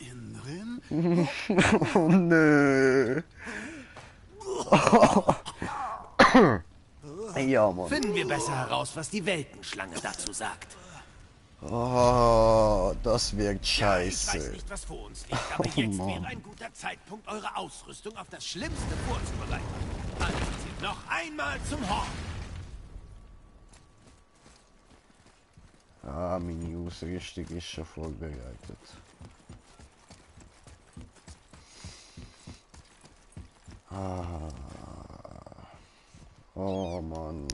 S6: innen drin?
S1: Oh nö. Ja, Mann.
S4: Finden wir besser heraus, was die Weltenschlange dazu sagt.
S1: Oh, das wird
S4: Ich
S1: scheiße.
S4: weiß nicht, was vor uns liegt, aber
S1: Oh,
S4: jetzt
S1: Mann.
S4: wäre ein guter Zeitpunkt, eure Ausrüstung auf das Schlimmste vorzubereiten. Also zieht noch einmal zum Horn.
S1: Ah, meine Ausrüstung ist schon vorbereitet. Ah. Oh Mann.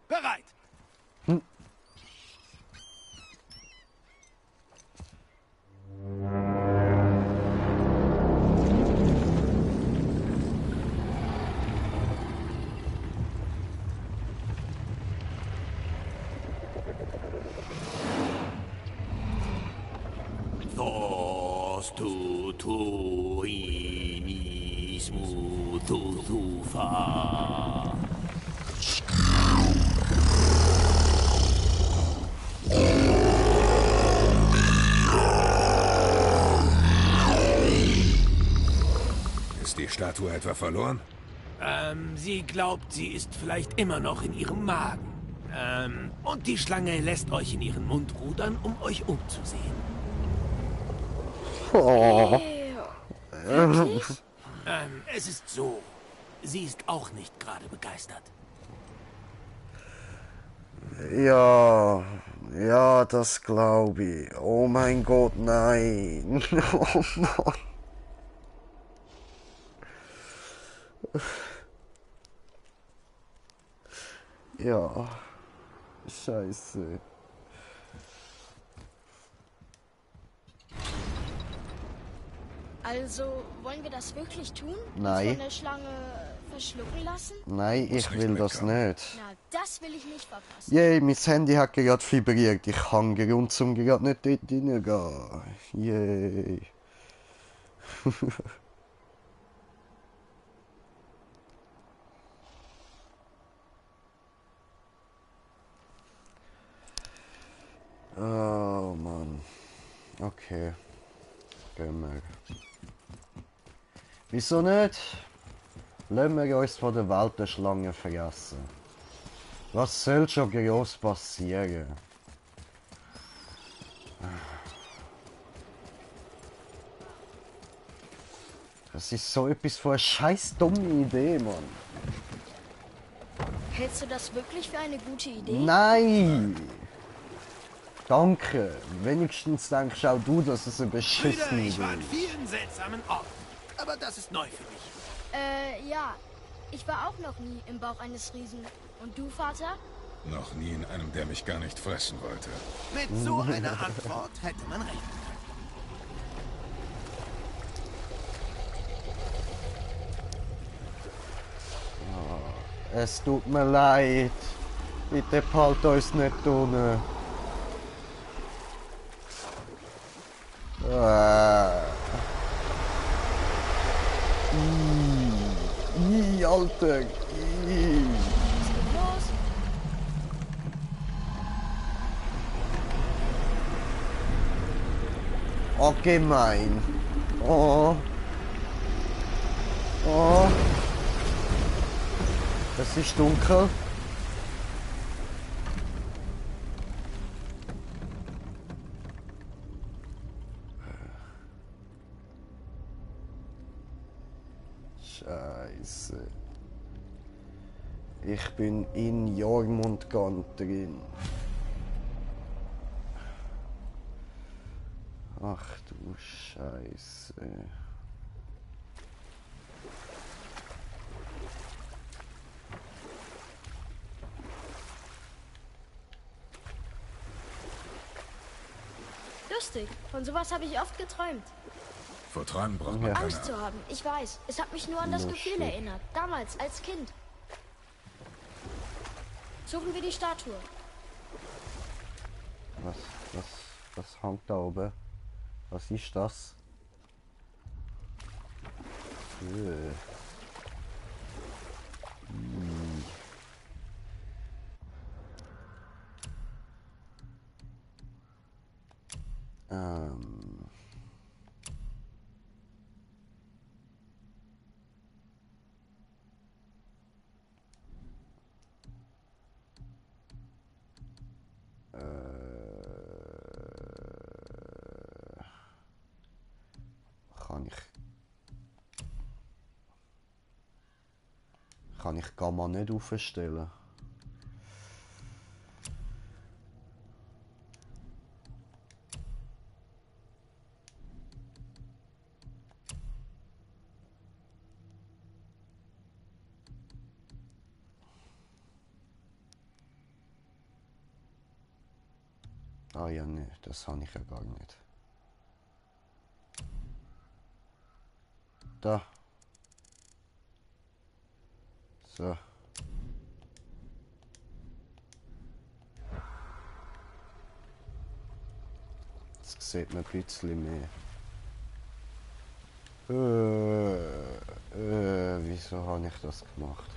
S4: Bereit! Thos tu tuinis mutu thufa.
S3: Ist die Statue etwa verloren?
S4: Sie glaubt, sie ist vielleicht immer noch in ihrem Magen. Und die Schlange lässt euch in ihren Mund rudern, um euch umzusehen.
S2: Wirklich?
S4: Es ist so. Sie ist auch nicht gerade begeistert.
S1: Ja, ja, das glaube ich. Oh mein Gott, nein. Oh Mann. Ja, scheiße.
S2: Also, wollen wir das wirklich tun?
S1: Nein.
S2: Uns von der Schlange verschlucken lassen?
S1: Nein, ich
S3: nicht
S1: will das
S3: mitkommen.
S1: nicht.
S2: Na, das will ich nicht verpassen.
S1: Yay, mein Handy hat gerade vibriert. Ich kann Grund zum gerade nicht dort reingehen. Yay. Oh Mann. Okay. Gehen wir. Wieso nicht? Lassen wir uns von der Welt der Schlange vergessen. Was soll schon groß passieren? Das ist so etwas von einer scheiß dumme Idee, Mann.
S2: Hältst du das wirklich für eine gute Idee?
S1: Nein! Danke. Wenigstens denkst auch du, dass es eine
S4: Brüder,
S1: beschissene
S4: ich
S1: Idee
S4: war an
S1: ist.
S4: vielen seltsamen Orten. Aber das ist neu für mich.
S2: Ja. Ich war auch noch nie im Bauch eines Riesen. Und du, Vater?
S3: Noch nie in einem, der mich gar nicht fressen wollte.
S4: Mit so einer Antwort hätte man recht.
S1: Es tut mir leid. Bitte behalt uns nicht unten. Alter.
S2: Es geht los.
S1: Oh, gemein. Oh. Oh. Es ist dunkel. Scheiße. Ich bin in Jormungand drin. Ach du Scheiße.
S2: Lustig. Von sowas habe ich oft geträumt.
S3: Vor Träumen braucht man
S1: Ja.
S3: keine
S2: Angst zu haben. Ich weiß. Es hat mich nur an das
S1: Lustig.
S2: Gefühl erinnert. Damals, als Kind. Suchen wir die Statue.
S1: Was hängt da oben? Was ist das? Kann ich Gamma nicht aufstellen? Ah ja, ne, das habe ich ja gar nicht. Da. So. Jetzt sieht man ein bisschen mehr. Wieso habe ich das gemacht?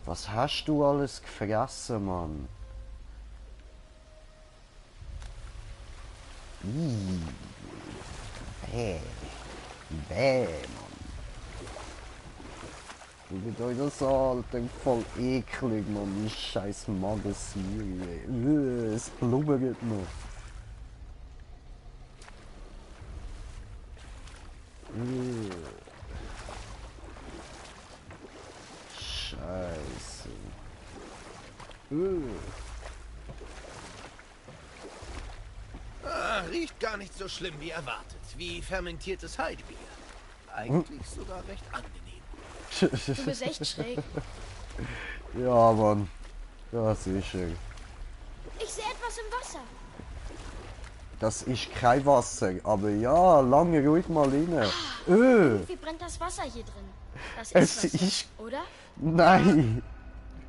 S1: Was hast du alles gefressen, Mann? Bäh. Bäh, Mann. Schaut euch das an, Alter. Voll eklig, Mann. Die scheiß Magensäure. Es blubbert noch. Scheiße.
S4: Riecht gar nicht so schlimm wie erwartet. Wie fermentiertes Heidebier. Eigentlich sogar recht angenehm.
S2: Du bist echt schräg.
S1: Ja, Mann. Das ist schön.
S2: Ich sehe etwas im Wasser.
S1: Das ist kein Wasser, aber ja, lange ruhig mal rein.
S2: Wie brennt das Wasser hier drin? Das
S1: Es
S2: ist Wasser,
S1: ist...
S2: oder?
S1: Nein!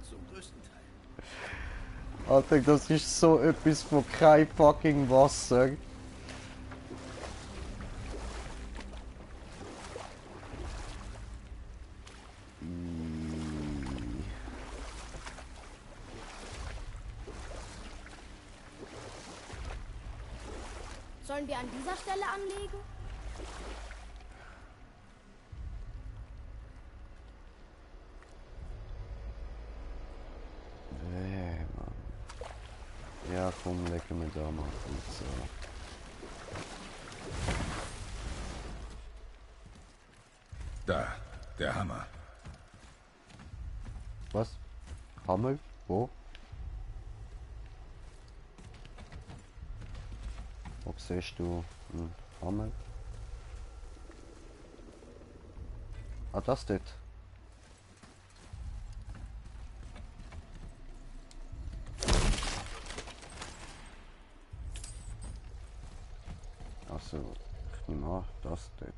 S4: Zum größten Teil.
S1: Alter, das ist so etwas von kein fucking Wasser.
S2: Sollen wir an dieser Stelle anlegen?
S1: Mann. Ja, komm, lecken wir da mal gut so.
S3: Da, der Hammer.
S1: Was? Hammer? Wo? Wo siehst du einen Hammer? Ah, das dort. Also, ich nehme an, das dort.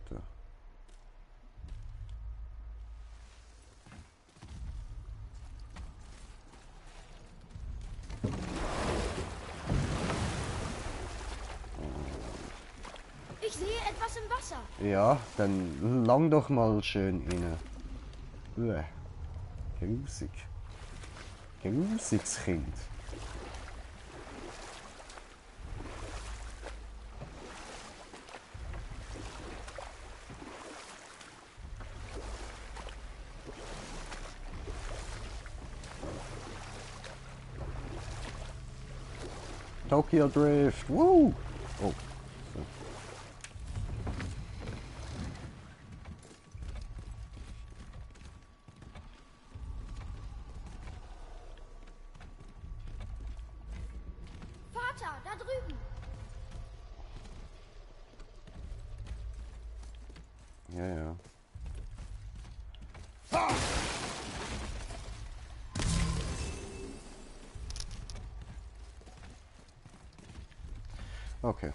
S2: Ich sehe etwas im Wasser.
S1: Ja, dann lang doch mal schön rein. Grusig. Grusiges Kind. Tokyo Drift, woo! Oh, so.
S2: Vater, da drüben.
S1: Ja, ja. Okay.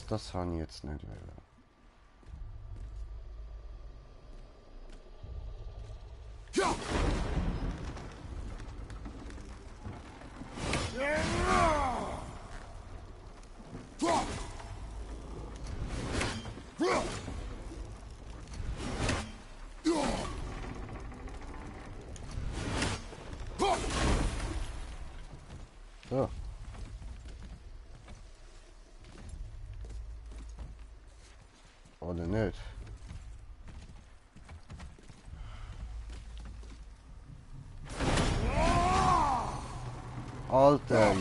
S1: Das habe ich jetzt nicht wollen. So. Oder nicht? Alter!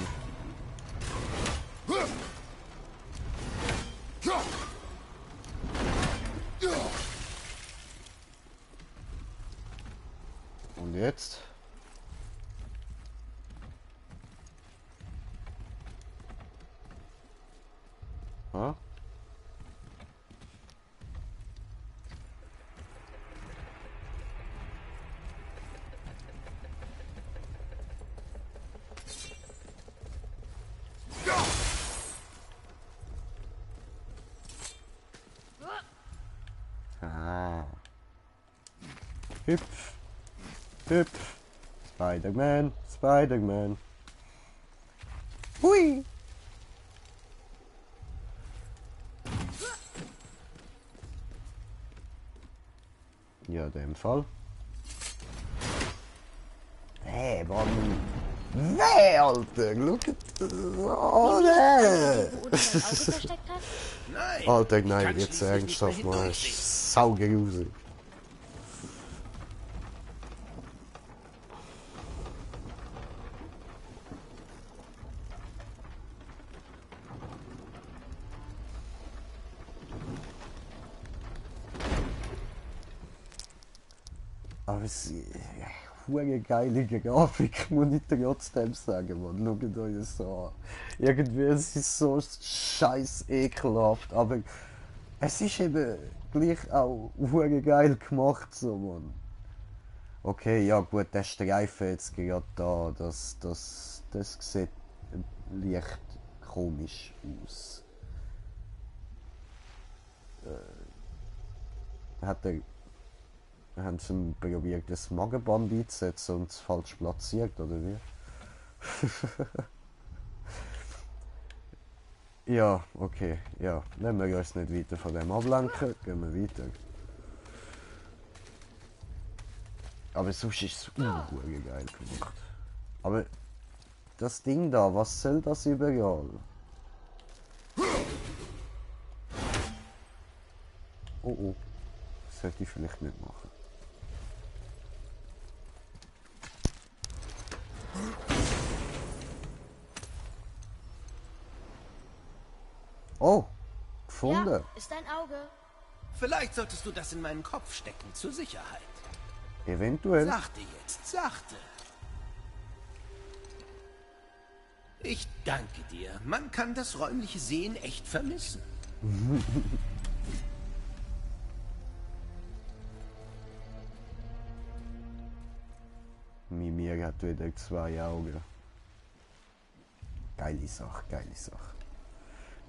S1: jetzt? Ha? Ah. Hüpf. Hüpf. Spider-Man. Spider-Man. Hui. Ja, in dem Fall. Hey, Mann. Nee, Alter. Look at... Oh, nee.
S2: Wo Odin dein Auge versteckt hat?
S4: Nein.
S1: Alter,
S4: ich
S1: nein,
S4: kann
S1: jetzt
S4: schließlich nicht mehr
S1: ernsthaft mal.
S4: hindurchsehen.
S1: Saugrusig. Aber es ist eine geile Grafik, muss ich trotzdem sagen, man. Schaut euch das an. Irgendwie, es ist so scheiß ekelhaft, aber es ist eben gleich auch hure geil gemacht, so, man. Okay, ja gut, der Streifen jetzt gerade da, das sieht leicht komisch aus. Haben sie probiert, das Magenband einzusetzen und es falsch platziert, oder wie? Ja, okay, ja. Wenn wir uns nicht weiter von dem ablenken, gehen wir weiter. Aber sonst ist es geil gemacht. Aber das Ding da, was soll das überall? Oh oh, das sollte ich vielleicht nicht machen. Oh, gefunden.
S2: Ja, ist dein Auge.
S4: Vielleicht solltest du das in meinen Kopf stecken, zur Sicherheit.
S1: Eventuell.
S4: Sachte jetzt, sachte. Ich danke dir. Man kann das räumliche Sehen echt vermissen.
S1: Mimir hat wieder 2 Augen. Geile Sache, geile Sache.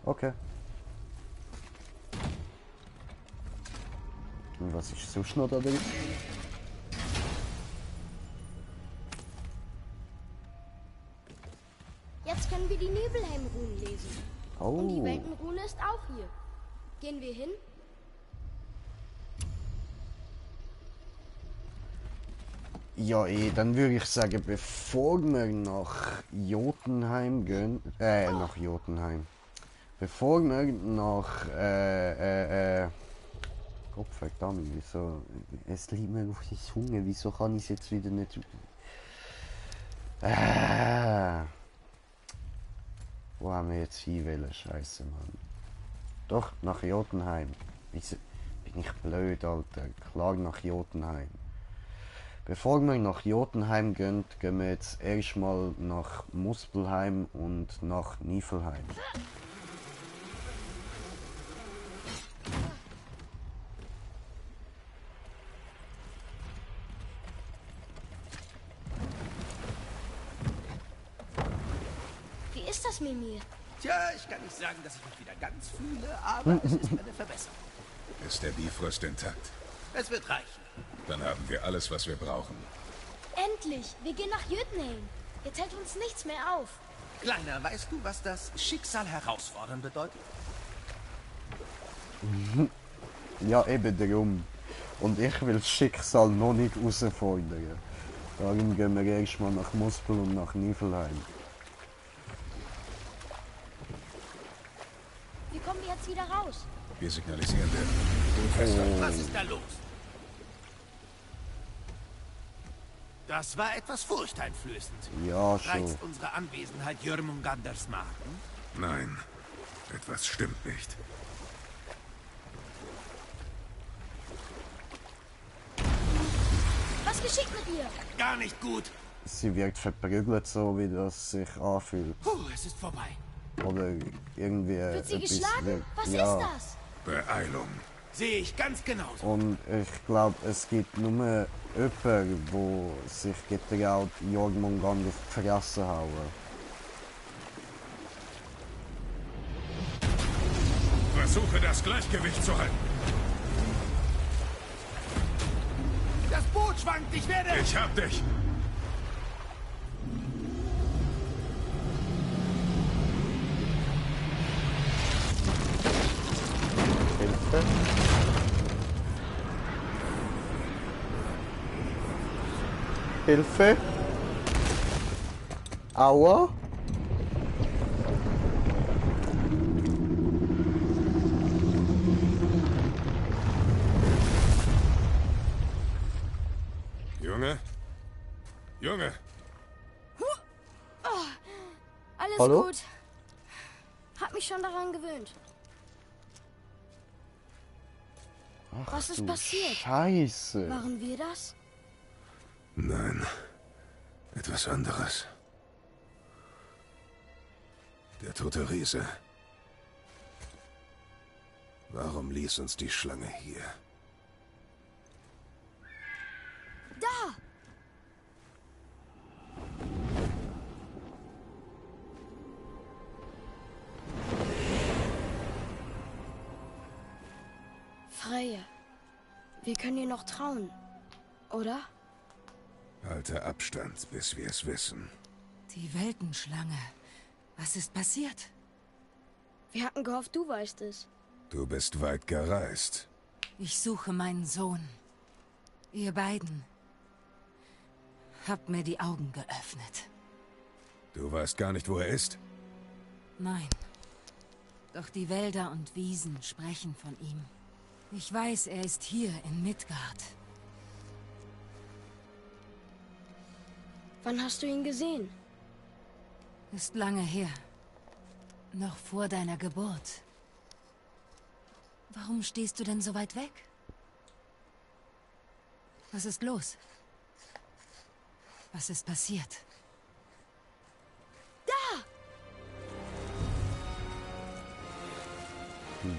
S1: Okay. Und was ist sonst noch da drin?
S2: Jetzt können wir die Nebelheim-Runen lesen. Und die
S1: Oh,
S2: Weltenrune ist auch hier. Gehen wir hin?
S1: ja dann würde ich sagen, bevor wir nach Jotunheim gehen, nach Jotunheim. Bevor wir nach, Gott verdammt, wieso, es liegt mir auf die Zunge, wieso kann ich es jetzt wieder nicht, wo haben wir jetzt hinwählen, scheiße, Mann. Doch, nach Jotunheim. Bin ich blöd, Alter, klar nach Jotunheim. Bevor wir nach Jotunheim gehen, gehen wir jetzt erstmal nach Muspelheim und nach Niflheim.
S2: Wie ist das, Mimir?
S4: Tja, ich kann nicht sagen, dass ich mich wieder ganz fühle, aber es ist eine Verbesserung.
S3: Ist der Bifrost intakt?
S4: Es wird reichen.
S3: Dann haben wir alles, was wir brauchen.
S2: Endlich! Wir gehen nach Jötunheim. Jetzt hält uns nichts mehr auf.
S4: Kleiner, weißt du, was das Schicksal herausfordern bedeutet?
S1: Ja, eben darum. Und ich will das Schicksal noch nicht herausfordern. Darum gehen wir erstmal nach Muspel und nach Niflheim.
S2: Wie kommen wir jetzt wieder raus?
S3: Wir signalisieren den.
S4: Was ist da los? Das war etwas furchteinflößend.
S1: Ja, schon.
S4: Reizt unsere Anwesenheit Jörmunganders Magen?
S3: Nein, etwas stimmt nicht.
S2: Was Was geschieht mit ihr?
S4: Gar nicht gut.
S1: Sie wirkt verprügelt, so wie das sich anfühlt.
S4: Puh, es ist vorbei.
S1: Oder irgendwie
S2: Wird sie
S1: etwas
S2: geschlagen? Was
S1: ja.
S2: ist das?
S3: Beeilung.
S4: Sehe ich ganz genauso.
S1: Und ich glaube, es gibt nur jemanden, der sich getraut, Jormungand auf die Fresse hauen.
S3: Versuche das Gleichgewicht zu halten.
S4: Das Boot schwankt, ich werde...
S3: Ich hab dich.
S1: Hilfe? Hilfe? Aua?
S3: Junge? Junge!
S2: Alles
S1: Hallo?
S2: gut. Hab mich schon daran gewöhnt. Was ist
S1: Du
S2: passiert?
S1: Scheiße.
S2: Waren wir das?
S3: Nein, etwas anderes. Der tote Riese. Warum ließ uns die Schlange hier?
S2: Da! Freya, wir können ihr noch trauen, oder?
S3: Halte Abstand, bis wir es wissen.
S7: Die Weltenschlange. Was ist passiert?
S2: Wir hatten gehofft, du weißt es.
S3: Du bist weit gereist.
S7: Ich suche meinen Sohn. Ihr beiden habt mir die Augen geöffnet.
S3: Du weißt gar nicht, wo er ist?
S7: Nein. Doch die Wälder und Wiesen sprechen von ihm. Ich weiß, er ist hier in Midgard.
S2: Wann hast du ihn gesehen?
S7: Ist lange her. Noch vor deiner Geburt. Warum stehst du denn so weit weg? Was ist los? Was ist passiert?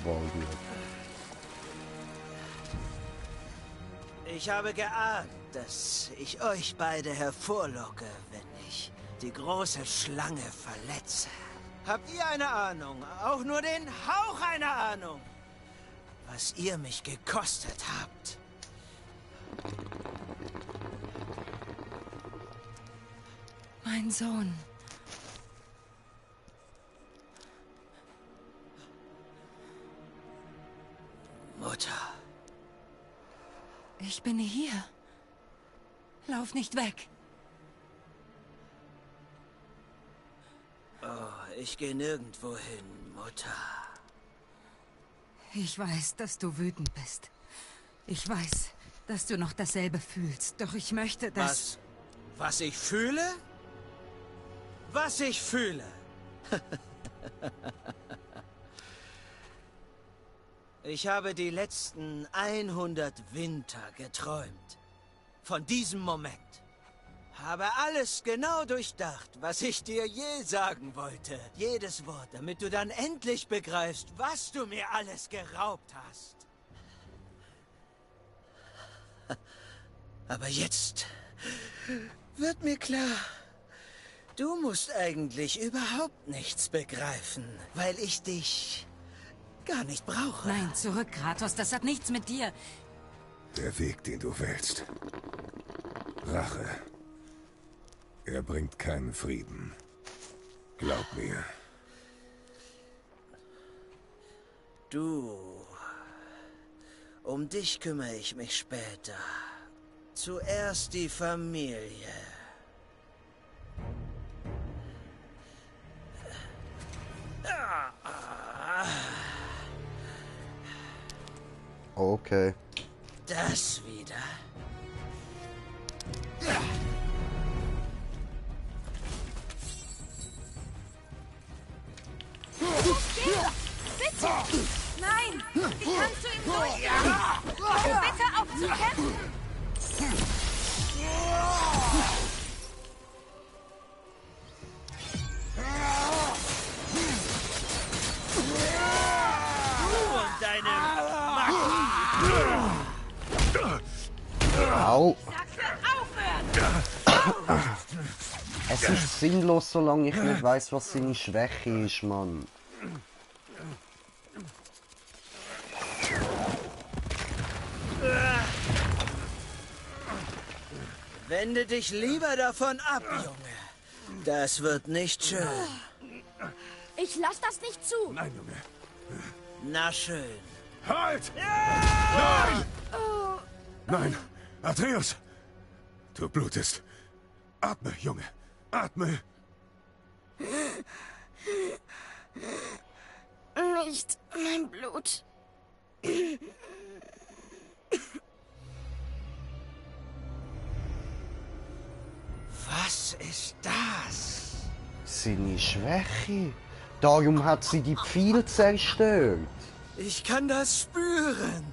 S1: Baldur.
S8: Ich habe geahnt, dass ich euch beide hervorlocke, wenn ich die große Schlange verletze. Habt ihr eine Ahnung, auch nur den Hauch einer Ahnung, was ihr mich gekostet habt?
S7: Mein Sohn.
S8: Mutter.
S7: Ich bin hier. Lauf nicht weg.
S8: Oh, ich gehe nirgendwo hin, Mutter.
S7: Ich weiß, dass du wütend bist. Ich weiß, dass du noch dasselbe fühlst. Doch ich möchte, dass...
S8: Was ich fühle? Was ich fühle? Ich habe die letzten 100 Winter geträumt. Von diesem Moment. Habe alles genau durchdacht, was ich dir je sagen wollte. Jedes Wort, damit du dann endlich begreifst, was du mir alles geraubt hast. Aber jetzt wird mir klar, du musst eigentlich überhaupt nichts begreifen, weil ich dich gar nicht brauche.
S7: Nein, zurück, Kratos. Das hat nichts mit dir.
S3: Der Weg, den du wählst. Rache. Er bringt keinen Frieden. Glaub mir.
S8: Du. Um dich kümmere ich mich später. Zuerst die Familie.
S1: Okay.
S8: Das wieder.
S2: Bitte! Nein! Wie kannst du ihm so... Bitte aufzukämpfen!
S8: Und deine
S1: Au. Es ist sinnlos, solange ich nicht weiß, was seine Schwäche ist, Mann.
S8: Wende dich lieber davon ab, Junge. Das wird nicht schön.
S2: Ich lass das nicht zu.
S3: Nein, Junge.
S8: Na schön.
S3: Halt! Nein! Nein! Atreus! Du blutest. Atme, Junge. Atme.
S2: Nicht mein Blut.
S8: Was ist das?
S1: Seine Schwäche. Darum hat sie die Pfeile zerstört.
S8: Ich kann das spüren.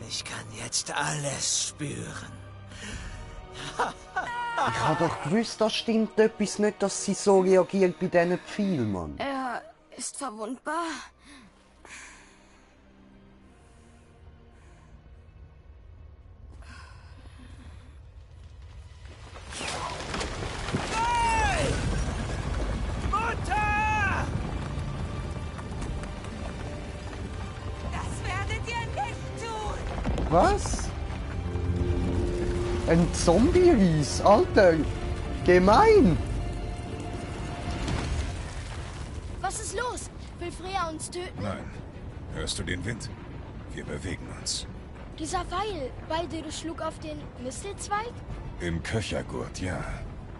S8: Ich kann jetzt alles spüren.
S1: Ich habe doch gewusst, da stimmt etwas nicht, dass sie so reagiert bei diesen Pfeilen, Mann.
S2: Er ist verwundbar.
S8: Hey! Mutter!
S7: Das werdet ihr nicht tun!
S1: Was? Ein Zombie-Ries, Alter. Gemein.
S2: Was ist los? Will Freya uns töten?
S3: Nein. Hörst du den Wind? Wir bewegen uns.
S2: Dieser Pfeil, Baldur schlug auf den Mistelzweig?
S3: Im Köchergurt, ja.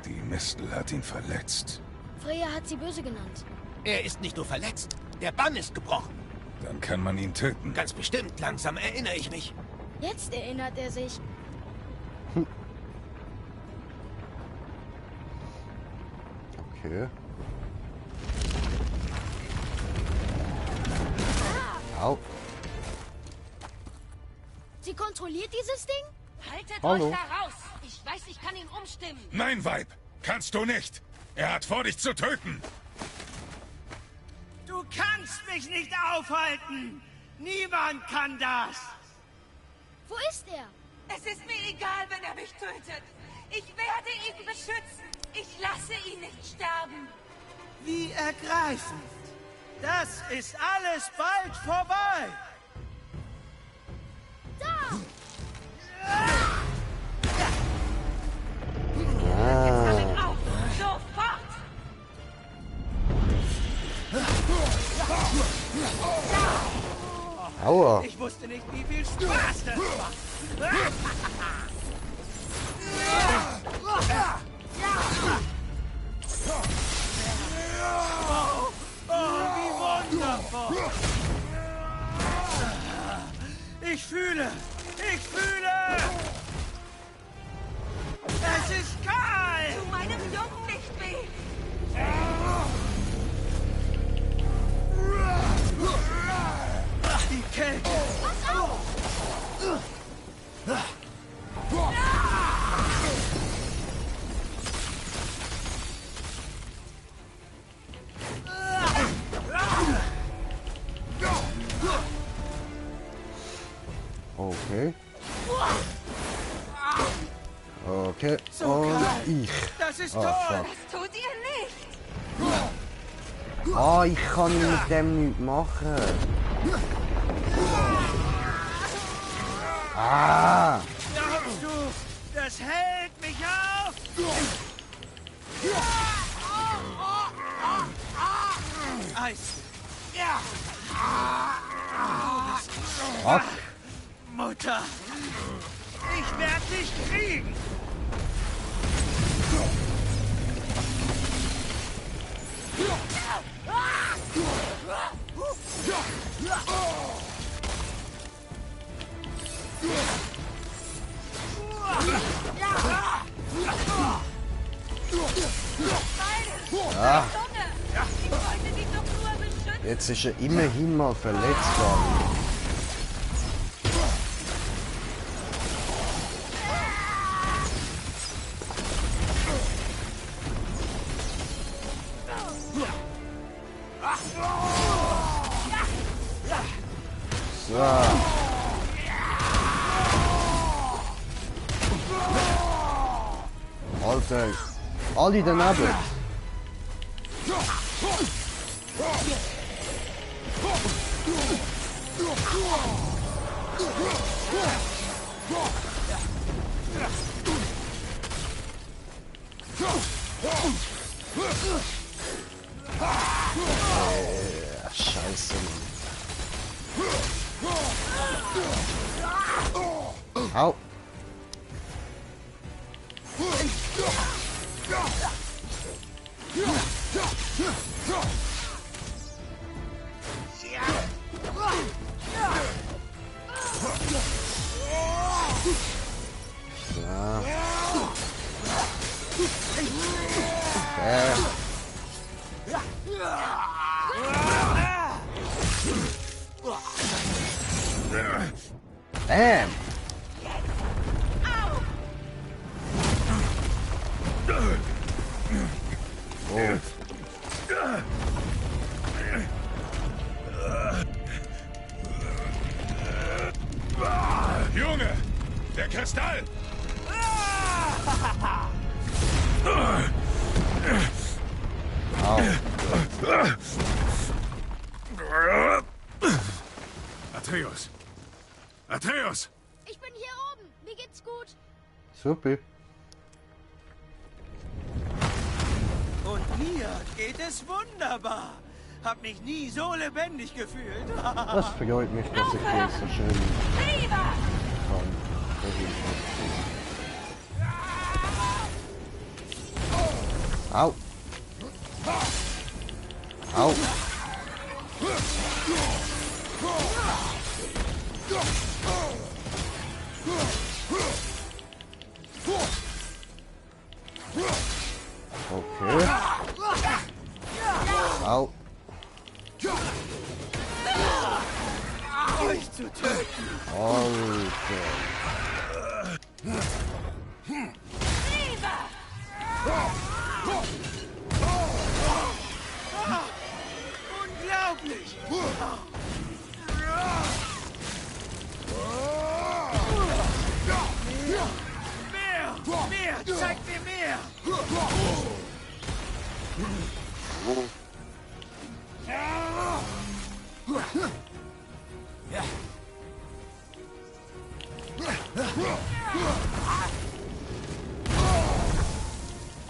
S3: Die Mistel hat ihn verletzt.
S2: Freya hat sie böse genannt.
S4: Er ist nicht nur verletzt, der Bann ist gebrochen.
S3: Dann kann man ihn töten.
S4: Ganz bestimmt, langsam erinnere ich mich.
S2: Jetzt erinnert er sich.
S1: Okay. Au.
S2: Sie kontrolliert dieses Ding?
S7: Haltet
S1: Hallo.
S7: euch da raus! Ich weiß, ich kann ihn umstimmen.
S3: Nein, Weib! Kannst du nicht! Er hat vor, dich zu töten!
S8: Du kannst mich nicht aufhalten! Niemand kann das!
S2: Wo ist er?
S7: Es ist mir egal, wenn er mich tötet. Ich werde ihn beschützen. Ich lasse ihn nicht sterben.
S8: Wie ergreifend! Das ist alles bald vorbei!
S2: Da!
S7: Damit auf! Sofort!
S1: Aua.
S8: Ich wusste nicht, wie viel Spaß das macht! Wie wundervoll! Ich fühle! Ich fühle! Es ist kalt!
S7: Tu meinem Jungen nicht weh!
S8: Die Kälte!
S2: Pass auf!
S1: Okay. Okay.
S8: So
S1: Und
S8: kalt.
S1: ich.
S8: Das ist
S1: Ah,
S8: toll!
S1: fuck.
S7: Das tut ihr nicht!
S1: Ah, ich kann mit dem nichts machen. Ah!
S8: Glaubst du, das hält mich auf? Eis. Ja.
S1: Fuck.
S8: Mutter. Ich werde dich kriegen.
S7: Junge! Ich wollte dich doch nur beschützen!
S1: Jetzt ist er immerhin mal verletzt worden. So. Alter, alle daneben. Scheiße, Mann. Au. Damn. Oh.
S3: Junge, der Kristall! Atreus! Atreus!
S2: Ich bin hier oben. Mir geht's gut.
S1: Super.
S8: Und mir geht es wunderbar. Hab mich nie so lebendig gefühlt.
S1: Das freut mich, dass ich hier so schön kann. Au. Au. Okay. Au.
S8: Euch zu töten.
S1: Alter.
S8: Unglaublich. Mehr! Zeig mir mehr!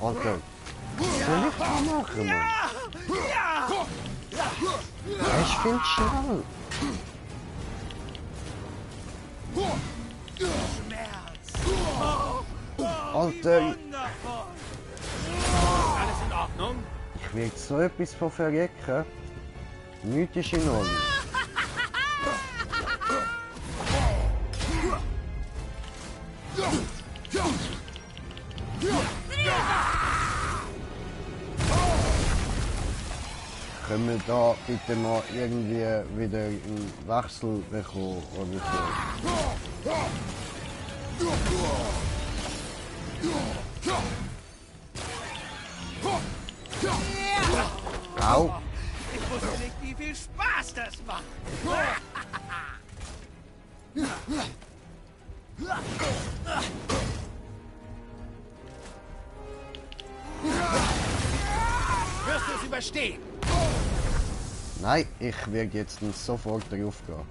S1: Alter. Was soll ich da machen, Mann? Ich finde schnell. Alter.
S4: Alles in Ordnung?
S1: Ich will jetzt so etwas von verrecken. Nichts ist in Ordnung. Können wir da bitte mal irgendwie wieder einen Wechsel bekommen oder so? Au!
S8: Ich wusste nicht, wie viel Spaß das macht.
S4: Wirst du es überstehen?
S1: Nein, ich werde jetzt sofort drauf gehen.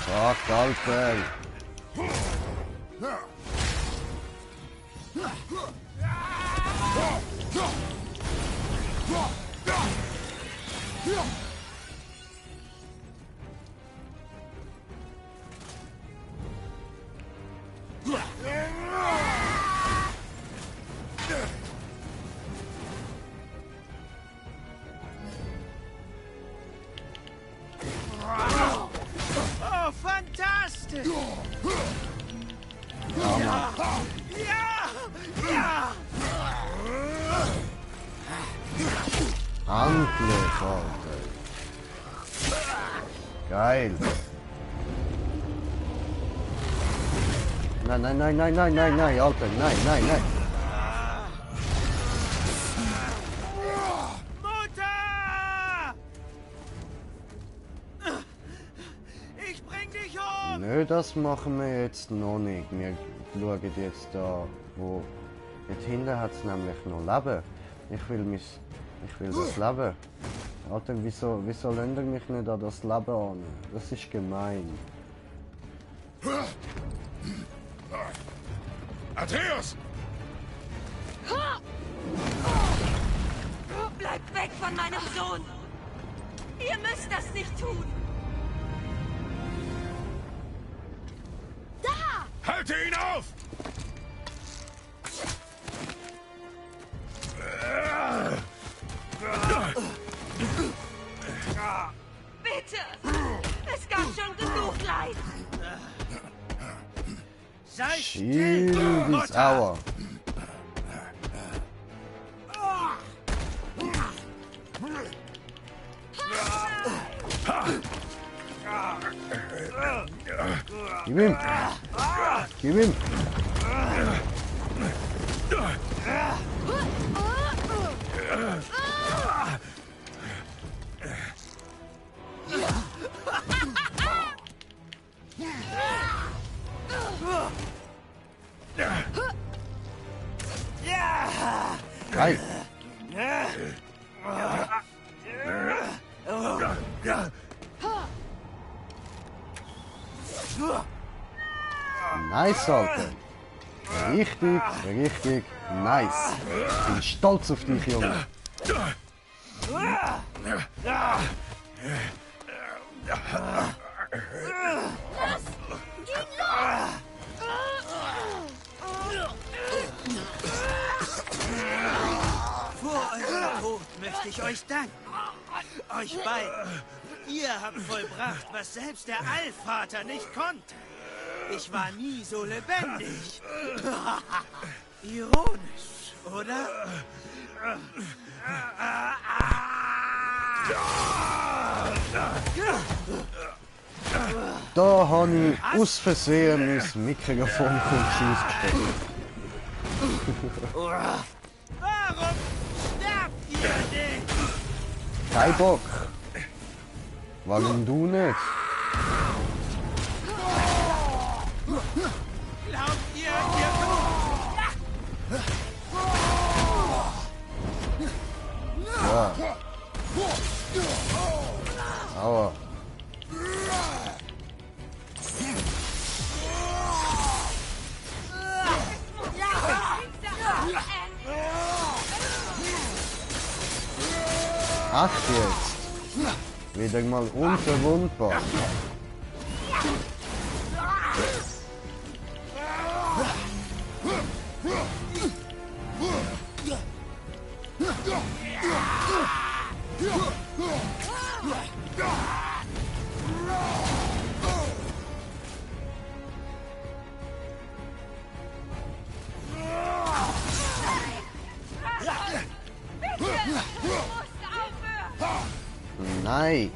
S1: Fuck, Alter! Endlich, Alter. Geil. Nein, nein, nein, nein, nein, nein, nein, Alter, nein, nein, nein.
S8: Mutter! Ich bring dich um!
S1: Nö, das machen wir jetzt noch nicht. Wir schauen jetzt da, wo... Dort hinten hat es nämlich noch Leben. Ich will das Leben. Alter, wieso lasst ihr mich nicht an das Leben an? Das ist gemein.
S3: Atreus!
S9: Bleibt weg von meinem Sohn! Ihr müsst das nicht tun!
S3: Halte ihn auf!
S9: Bitte! Es gab schon genug Leid!
S8: Sei
S1: Shield
S8: still,
S1: is our. Gib ihm! Gib ihm! Geil! Nice, Alter! Richtig, richtig nice! Ich bin stolz auf dich, Junge!
S8: Vor eurem Tod möchte ich euch danken. Euch beiden. Ihr habt vollbracht, was selbst der Allvater nicht konnte. Ich war nie so lebendig. Ironisch, oder?
S1: Da habe ich aus Versehen mein Mikrofon ausgesteckt.
S8: Warum sterbt ihr nicht?
S1: Kein Bock! Warum du nicht?
S8: Glaubt ihr, ihr
S1: Ja. Aua. Ach jetzt! Wieder mal unverwundbar. Nein!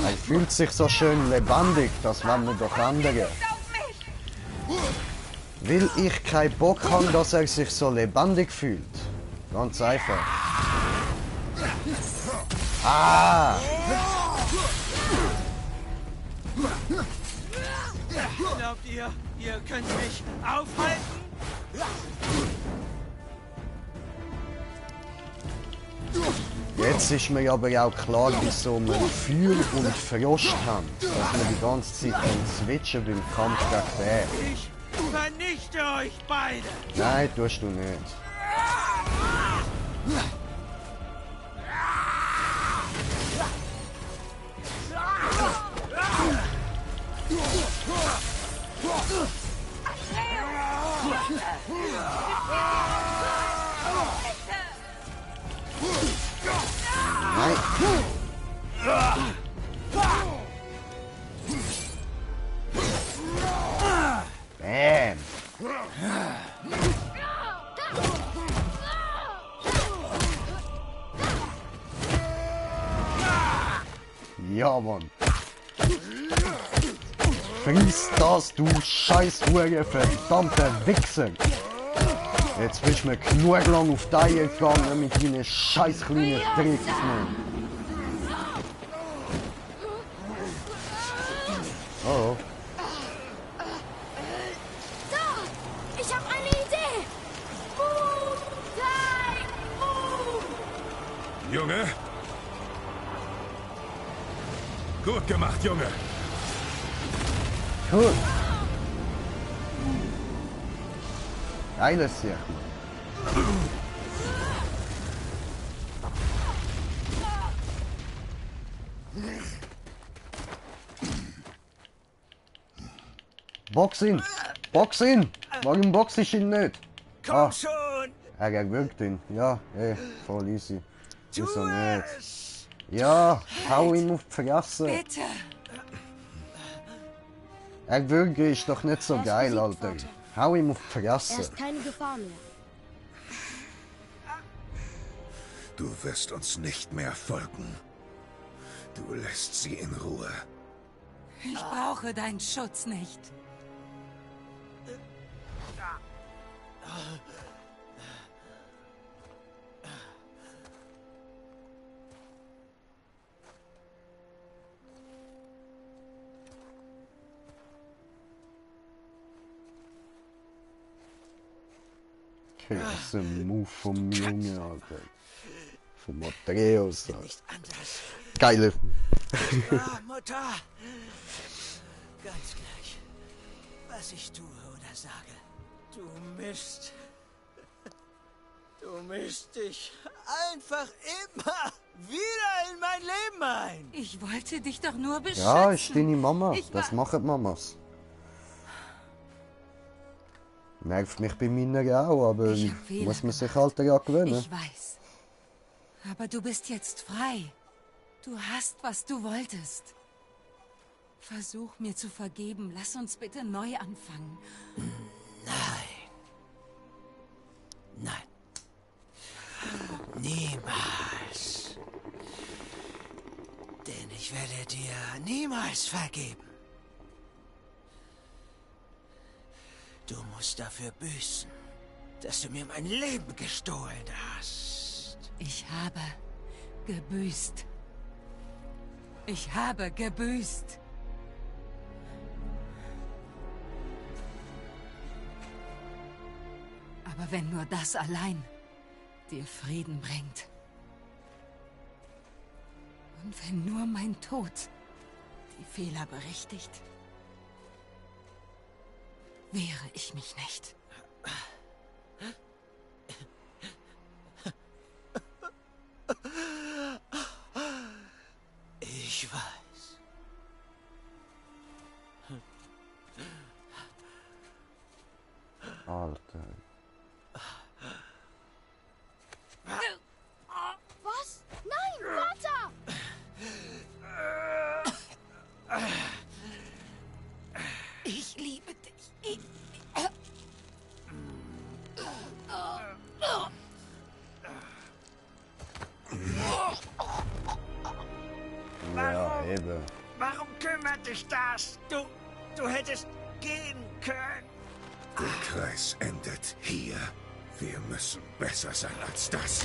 S1: Er fühlt sich so schön lebendig, das wollen wir doch andere. Weil ich keinen Bock habe, dass er sich so lebendig fühlt. Ganz einfach. Ah!
S8: Glaubt ihr, ihr könnt mich aufhalten?
S1: Jetzt ist mir aber auch klar, wieso wir Feuer und Frost haben. Dass wir die ganze Zeit switchen beim Kampf gegen den.
S8: Ich vernichte euch beide!
S1: Nein, tust du nicht. Nein. Bam! Ja, Mann. Friss das, du scheiß Hure, verdammter Wichser. Jetzt bist du mir genug lang auf die Eier gegangen mit deinen scheiß kleinen Tricks, Mann. Oh.
S2: Da! Ich habe eine Idee!
S3: Junge? Gut gemacht, Junge.
S1: Cool. Geiles hier. Box ihn! Box ihn! Warum box ich ihn nicht?
S8: Komm schon!
S1: Er wirkt ihn. Ja, voll easy. Ist er nicht. Ja, hau ihm auf die Fresse.
S7: Bitte!
S1: Er Würge ist doch nicht so geil, Alter. Hau ihm auf die
S2: Er
S1: Fresse.
S2: ist keine Gefahr mehr.
S3: Du wirst uns nicht mehr folgen. Du lässt sie in Ruhe.
S7: Ich brauche deinen Schutz nicht.
S1: Krasse Move vom Junge, Alter. Von Matthäus.
S8: Nicht anders.
S1: Geile.
S8: Ja, Mutter. Ganz gleich, was ich tue oder sage. Du mischst. Du mischst dich einfach immer wieder in mein Leben ein.
S7: Ich wollte dich doch nur beschützen.
S1: Ja, ich stehe die Mama.
S7: Ich
S1: Das
S7: war-
S1: machen Mamas. Nervt mich bei meiner auch, aber
S7: Ich hab Fehler
S1: muss man sich
S7: gemacht.
S1: halt daran gewöhnen.
S7: Ich weiß. Aber du bist jetzt frei. Du hast, was du wolltest. Versuch mir zu vergeben. Lass uns bitte neu anfangen.
S8: Nein. Niemals. Denn ich werde dir niemals vergeben. Du musst dafür büßen, dass du mir mein Leben gestohlen hast.
S7: Ich habe gebüßt. Ich habe gebüßt. Aber wenn nur das allein dir Frieden bringt. Und wenn nur mein Tod die Fehler berichtigt, wehre ich mich nicht.
S8: Ich weiß.
S1: Alter.
S2: Was? Nein, Vater!
S7: Ich liebe dich.
S1: Ja, eben.
S8: Warum kümmert dich das? Du hättest gehen können.
S3: Der Kreis endet hier. Wir müssen besser sein als das.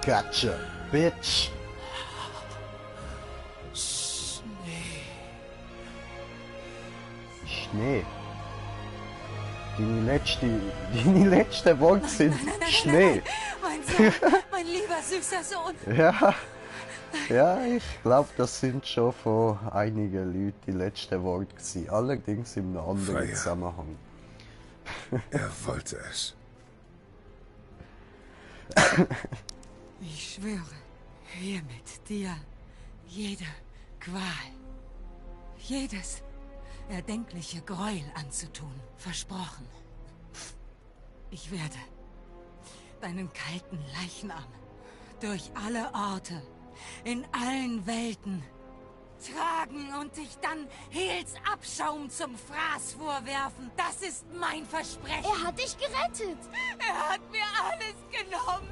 S1: Gotcha, bitch. Schnee. Deine letzten Worte sind Schnee.
S7: Mein Sohn, mein lieber süßer Sohn.
S1: Ja. Ja, ich glaube, das sind schon von einigen Leuten die letzten Worte gewesen. Allerdings in einem anderen
S3: Freier.
S1: Zusammenhang.
S3: Er wollte es.
S7: Ich schwöre, hiermit dir jede Qual, jedes erdenkliche Gräuel anzutun. Versprochen. Ich werde deinen kalten Leichnam durch alle Orte, in allen Welten tragen und dich dann Hels Abschaum zum Fraß vorwerfen. Das ist mein Versprechen.
S2: Er hat dich gerettet.
S7: Er hat mir alles genommen.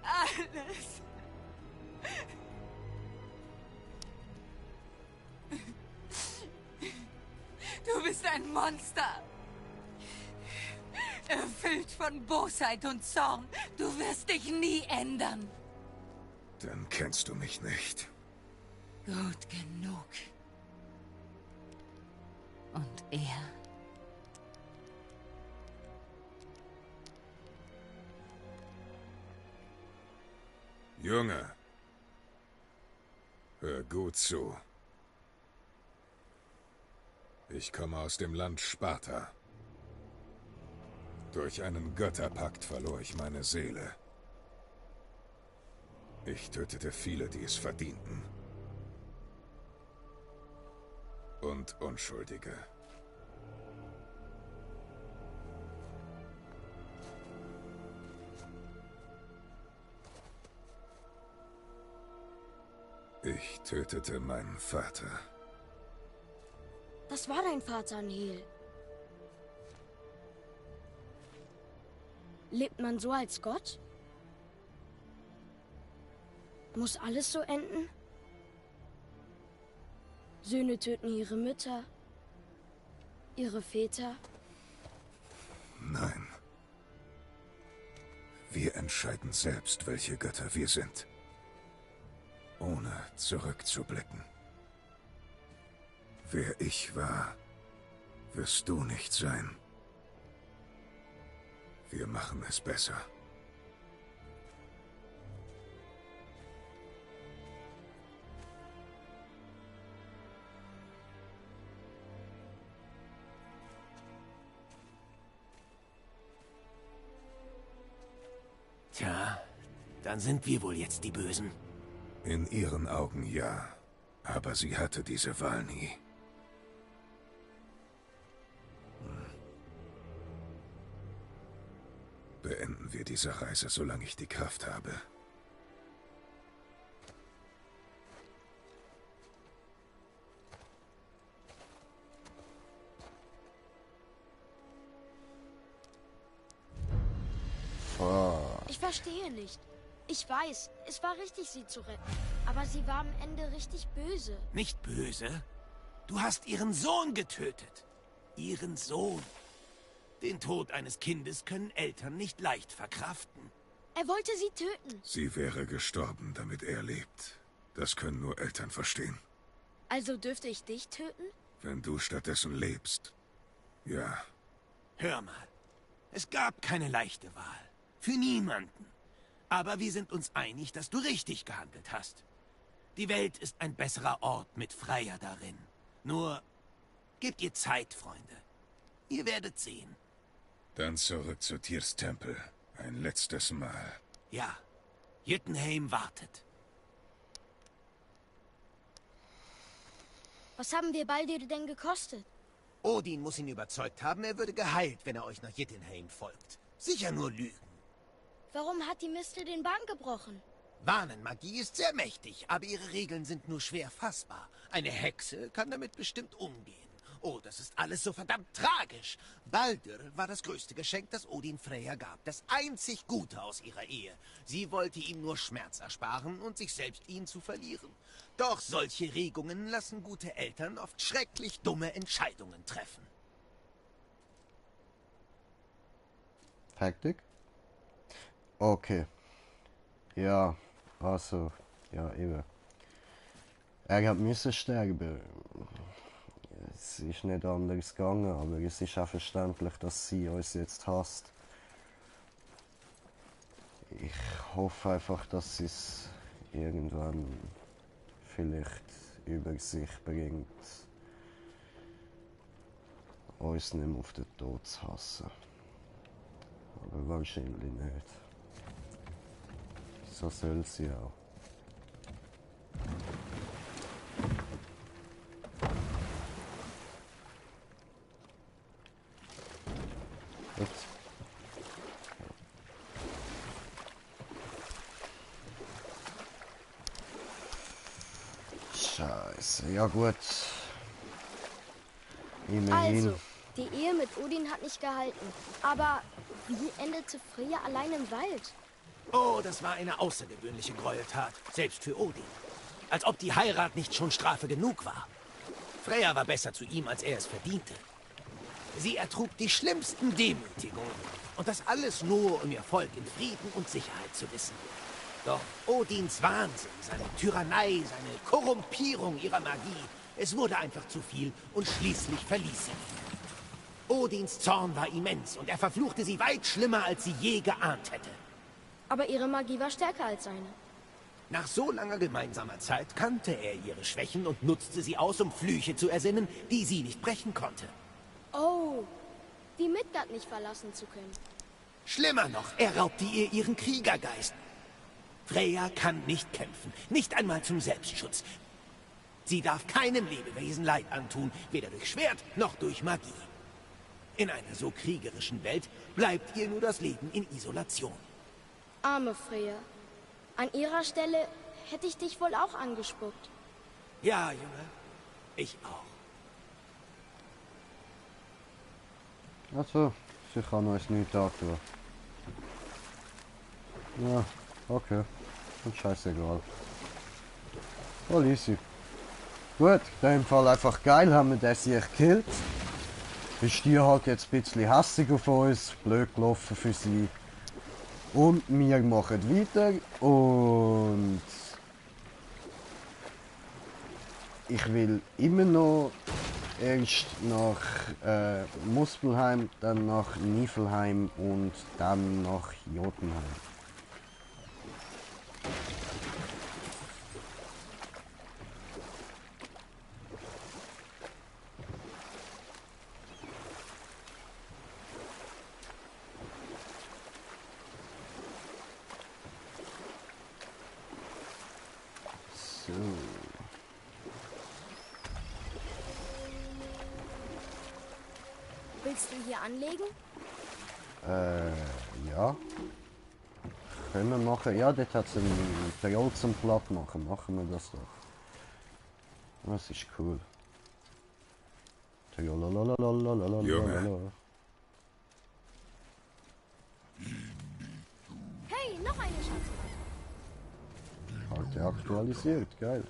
S7: Alles. Du bist ein Monster. Erfüllt von Bosheit und Zorn. Du wirst dich nie ändern.
S3: Dann kennst du mich nicht.
S7: Gut genug. Und er?
S3: Junge, hör gut zu. Ich komme aus dem Land Sparta. Durch einen Götterpakt verlor ich meine Seele. Ich tötete viele, die es verdienten. Und Unschuldige. Ich tötete meinen Vater.
S2: Das war dein Vater, Nihil. Lebt man so als Gott? Muss alles so enden? Söhne töten ihre Mütter, ihre Väter.
S3: Nein. Wir entscheiden selbst, welche Götter wir sind. Ohne zurückzublicken. Wer ich war, wirst du nicht sein. Wir machen es besser.
S4: Tja, dann sind wir wohl jetzt die Bösen.
S3: In ihren Augen ja, aber sie hatte diese Wahl nie. Beenden wir diese Reise, solange ich die Kraft habe.
S2: Ich verstehe nicht. Ich weiß, es war richtig, sie zu retten. Aber sie war am Ende richtig böse.
S4: Nicht böse? Du hast ihren Sohn getötet. Ihren Sohn. Den Tod eines Kindes können Eltern nicht leicht verkraften.
S2: Er wollte sie töten.
S3: Sie wäre gestorben, damit er lebt. Das können nur Eltern verstehen.
S2: Also dürfte ich dich töten?
S3: Wenn du stattdessen lebst. Ja.
S4: Hör mal. Es gab keine leichte Wahl. Für niemanden. Aber wir sind uns einig, dass du richtig gehandelt hast. Die Welt ist ein besserer Ort mit Freier darin. Nur, gebt ihr Zeit, Freunde. Ihr werdet sehen.
S3: Dann zurück zu Tyrs Tempel. Ein letztes Mal.
S4: Ja, Jotunheim wartet.
S2: Was haben wir Baldur denn gekostet?
S4: Odin muss ihn überzeugt haben, er würde geheilt, wenn er euch nach Jotunheim folgt. Sicher nur Lügen.
S2: Warum hat die Mistel den Bann gebrochen?
S4: Warnenmagie ist sehr mächtig, aber ihre Regeln sind nur schwer fassbar. Eine Hexe kann damit bestimmt umgehen. Oh, das ist alles so verdammt tragisch. Baldur war das größte Geschenk, das Odin Freyja gab. Das einzig Gute aus ihrer Ehe. Sie wollte ihm nur Schmerz ersparen und sich selbst ihn zu verlieren. Doch solche Regungen lassen gute Eltern oft schrecklich dumme Entscheidungen treffen.
S1: Hektik? Okay. Ja, also, ja, eben. Er hat müssen sterben. Es ist nicht anders gegangen, aber es ist auch verständlich, dass sie uns jetzt hasst. Ich hoffe einfach, dass sie es irgendwann vielleicht über sich bringt, uns nicht mehr auf den Tod zu hassen. Aber wahrscheinlich nicht. So soll sie auch. Jetzt. Scheiße, ja gut. Immerhin.
S2: Also, die Ehe mit Odin hat nicht gehalten. Aber wie endete Freya allein im Wald?
S4: Oh, das war eine außergewöhnliche Gräueltat, selbst für Odin. Als ob die Heirat nicht schon Strafe genug war. Freya war besser zu ihm, als er es verdiente. Sie ertrug die schlimmsten Demütigungen. Und das alles nur, um ihr Volk in Frieden und Sicherheit zu wissen. Doch Odins Wahnsinn, seine Tyrannei, seine Korrumpierung ihrer Magie, es wurde einfach zu viel und schließlich verließ sie ihn. Odins Zorn war immens und er verfluchte sie weit schlimmer, als sie je geahnt hätte.
S2: Aber ihre Magie war stärker als seine.
S4: Nach so langer gemeinsamer Zeit kannte er ihre Schwächen und nutzte sie aus, um Flüche zu ersinnen, die sie nicht brechen konnte.
S2: Oh, wie Midgard nicht verlassen zu können.
S4: Schlimmer noch, er raubte ihr ihren Kriegergeist. Freya kann nicht kämpfen, nicht einmal zum Selbstschutz. Sie darf keinem Lebewesen Leid antun, weder durch Schwert noch durch Magie. In einer so kriegerischen Welt bleibt ihr nur das Leben in Isolation.
S2: Arme Freya. An ihrer Stelle hätte ich dich wohl auch angespuckt.
S4: Ja, Junge, ich auch.
S1: Also, sie kann uns nichts antun. Ja, okay. Und scheißegal. Voll easy. Gut, in dem Fall einfach geil, haben wir das hier gekillt. Ist die halt jetzt ein bisschen hässig auf uns, blöd gelaufen für sie. Und wir machen weiter und ich will immer noch erst nach Muspelheim, dann nach Niflheim und dann nach Jotunheim. So.
S2: Willst du hier anlegen?
S1: Ja. Können wir machen. Ja, dort hat es ein Period zum Platt machen. Machen wir das doch. Das ist cool.
S3: Junge.
S2: Hey, noch eine Schatzkarte.
S1: Karte aktualisiert, geil.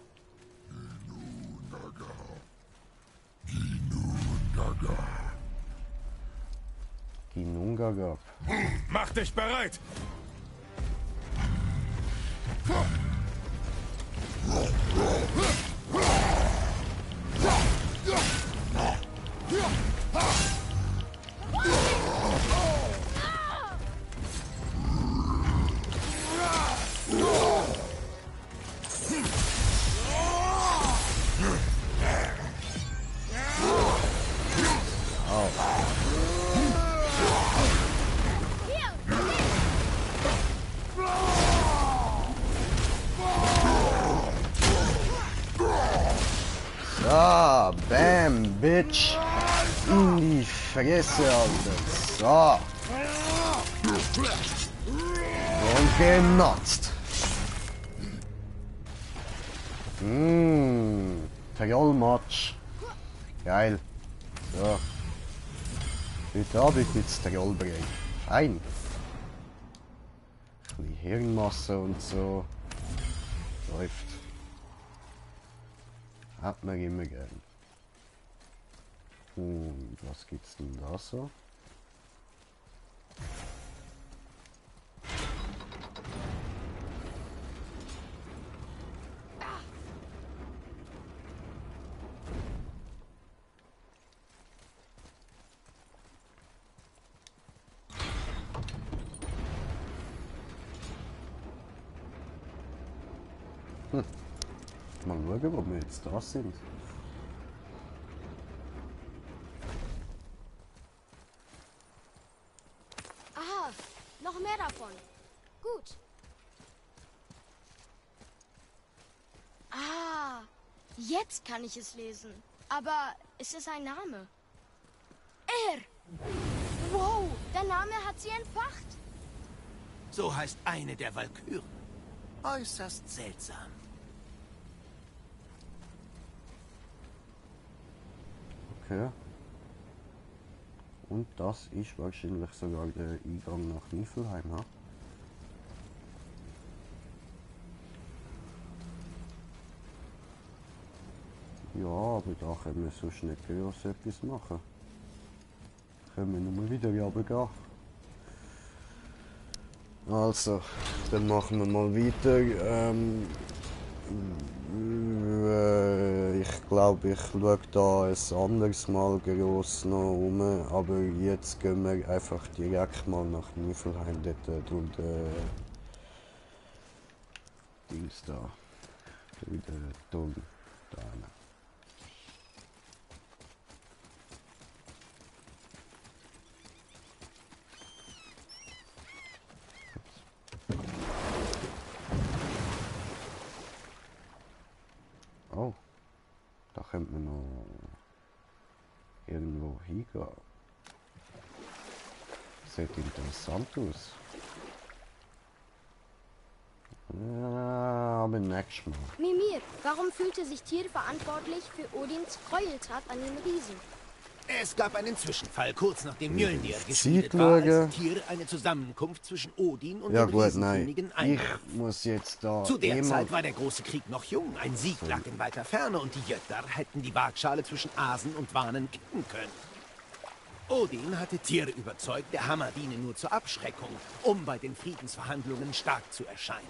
S1: Ginnungagap.
S3: Mach dich bereit!
S1: So, bam, bitch. In die Fresse, Alter. So. Und genutzt. Trollmatsch. Geil. So. Heute Abend wird's Trollbrei. Fein. Ein bisschen Hirnmasse und so. Läuft. Hat man immer gern. Und was gibt's denn da so? Mal schauen, wo wir jetzt da sind.
S2: Aha, noch mehr davon. Gut. Ah, jetzt kann ich es lesen. Aber ist es ein Name? Er! Wow, dann hat sie entfacht.
S4: So heißt eine der Walküren. Äußerst seltsam.
S1: Okay. Und das ist wahrscheinlich sogar der Eingang nach Niflheim, ha? Ja, aber da können wir so schnell groß etwas machen. Können wir nur wieder runtergehen. Also, dann machen wir mal weiter. Ich glaube, ich schaue da ein anderes Mal gross noch um, aber jetzt gehen wir einfach direkt mal nach Niflheim, dort durch Dings da, durch den Turm da rein. Oh, da könnte man noch irgendwo hingehen. Sieht interessant aus. Ja, aber nächstes Mal.
S2: Mimir, warum fühlte sich Tyr verantwortlich für Odins Gräueltat an den Riesen?
S4: Es gab einen Zwischenfall, kurz nachdem Mjölnir geschmiedet war, als Tyr eine Zusammenkunft zwischen Odin und den Riesenkönigen
S1: Ich
S4: eingriff.
S1: muss jetzt da
S4: Zu der Zeit war der große Krieg noch jung, ein Sieg lag in weiter Ferne und die Jöttar hätten die Waagschale zwischen Asen und Wanen kippen können. Odin hatte Tyr überzeugt, der Hammer diene nur zur Abschreckung, um bei den Friedensverhandlungen stark zu erscheinen.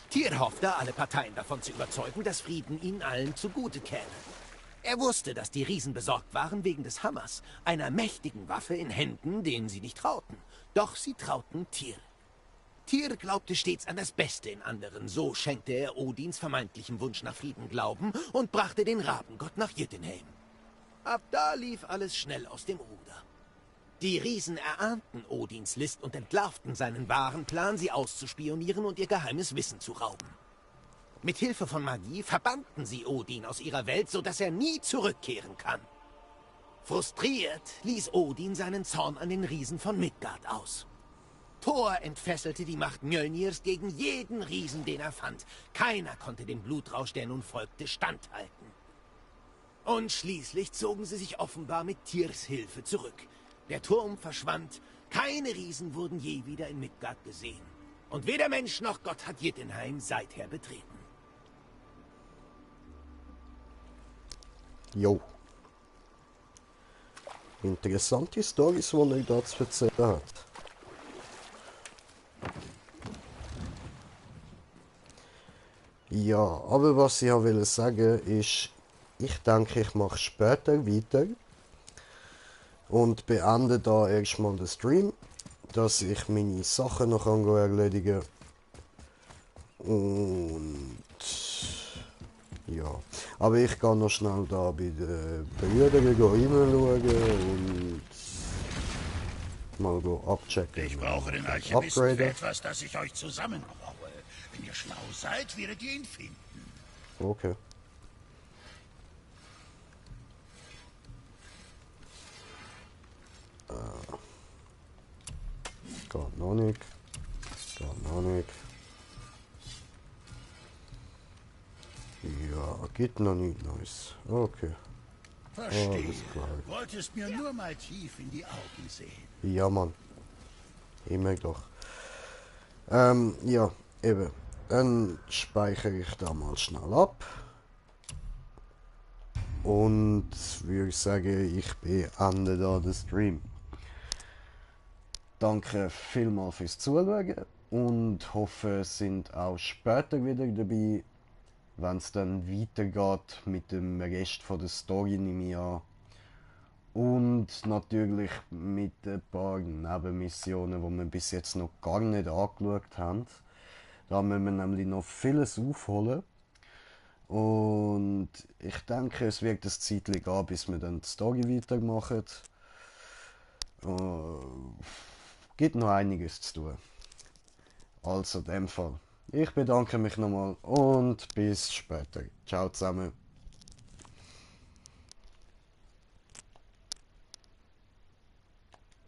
S4: Tyr hoffte, alle Parteien davon zu überzeugen, dass Frieden ihnen allen zugute käme. Er wusste, dass die Riesen besorgt waren wegen des Hammers, einer mächtigen Waffe in Händen, denen sie nicht trauten. Doch sie trauten Tyr. Tyr glaubte stets an das Beste in anderen, so schenkte er Odins vermeintlichem Wunsch nach Frieden Glauben und brachte den Rabengott nach Jotunheim. Ab da lief alles schnell aus dem Ruder. Die Riesen erahnten Odins List und entlarvten seinen wahren Plan, sie auszuspionieren und ihr geheimes Wissen zu rauben. Mit Hilfe von Magie verbannten sie Odin aus ihrer Welt, sodass er nie zurückkehren kann. Frustriert ließ Odin seinen Zorn an den Riesen von Midgard aus. Thor entfesselte die Macht Mjölnirs gegen jeden Riesen, den er fand. Keiner konnte dem Blutrausch, der nun folgte, standhalten. Und schließlich zogen sie sich offenbar mit Tyrs Hilfe zurück. Der Turm verschwand, keine Riesen wurden je wieder in Midgard gesehen. Und weder Mensch noch Gott hat Jotunheim seither betreten.
S1: Jo. Interessante Storys, die er da zu erzählen hat. Ja, aber was ich auch will sagen ist, ich denke, ich mache später weiter und beende da erstmal den Stream, dass ich meine Sachen noch erledigen kann. Und ja, aber ich gehe noch schnell da bei den Brüdern reinschauen und mal abchecken.
S5: Ich brauche den Alchemisten für etwas, das ich euch zusammenbraue. Wenn ihr schlau seid, werdet ihr ihn finden.
S1: Okay. Geht noch nicht. Geht noch nicht. Ja, geht noch nicht Neues. Okay.
S5: Verstehe. Wolltest mir nur mal tief in die Augen sehen.
S1: Ja, Mann. Immer doch. Ja, eben. Dann speichere ich da mal schnell ab. Und würde sagen, ich beende da den Stream. Danke vielmals fürs Zuschauen und hoffe, es sind auch später wieder dabei, wenn es dann weitergeht mit dem Rest von der Story, nehme ich an. Und natürlich mit ein paar Nebenmissionen, die wir bis jetzt noch gar nicht angeschaut haben. Da müssen wir nämlich noch vieles aufholen. Und ich denke, es wird ein Zeitchen gehen, bis wir dann die Story weitermachen. Gibt noch einiges zu tun. Also in dem Fall. Ich bedanke mich nochmal und bis später. Ciao zusammen.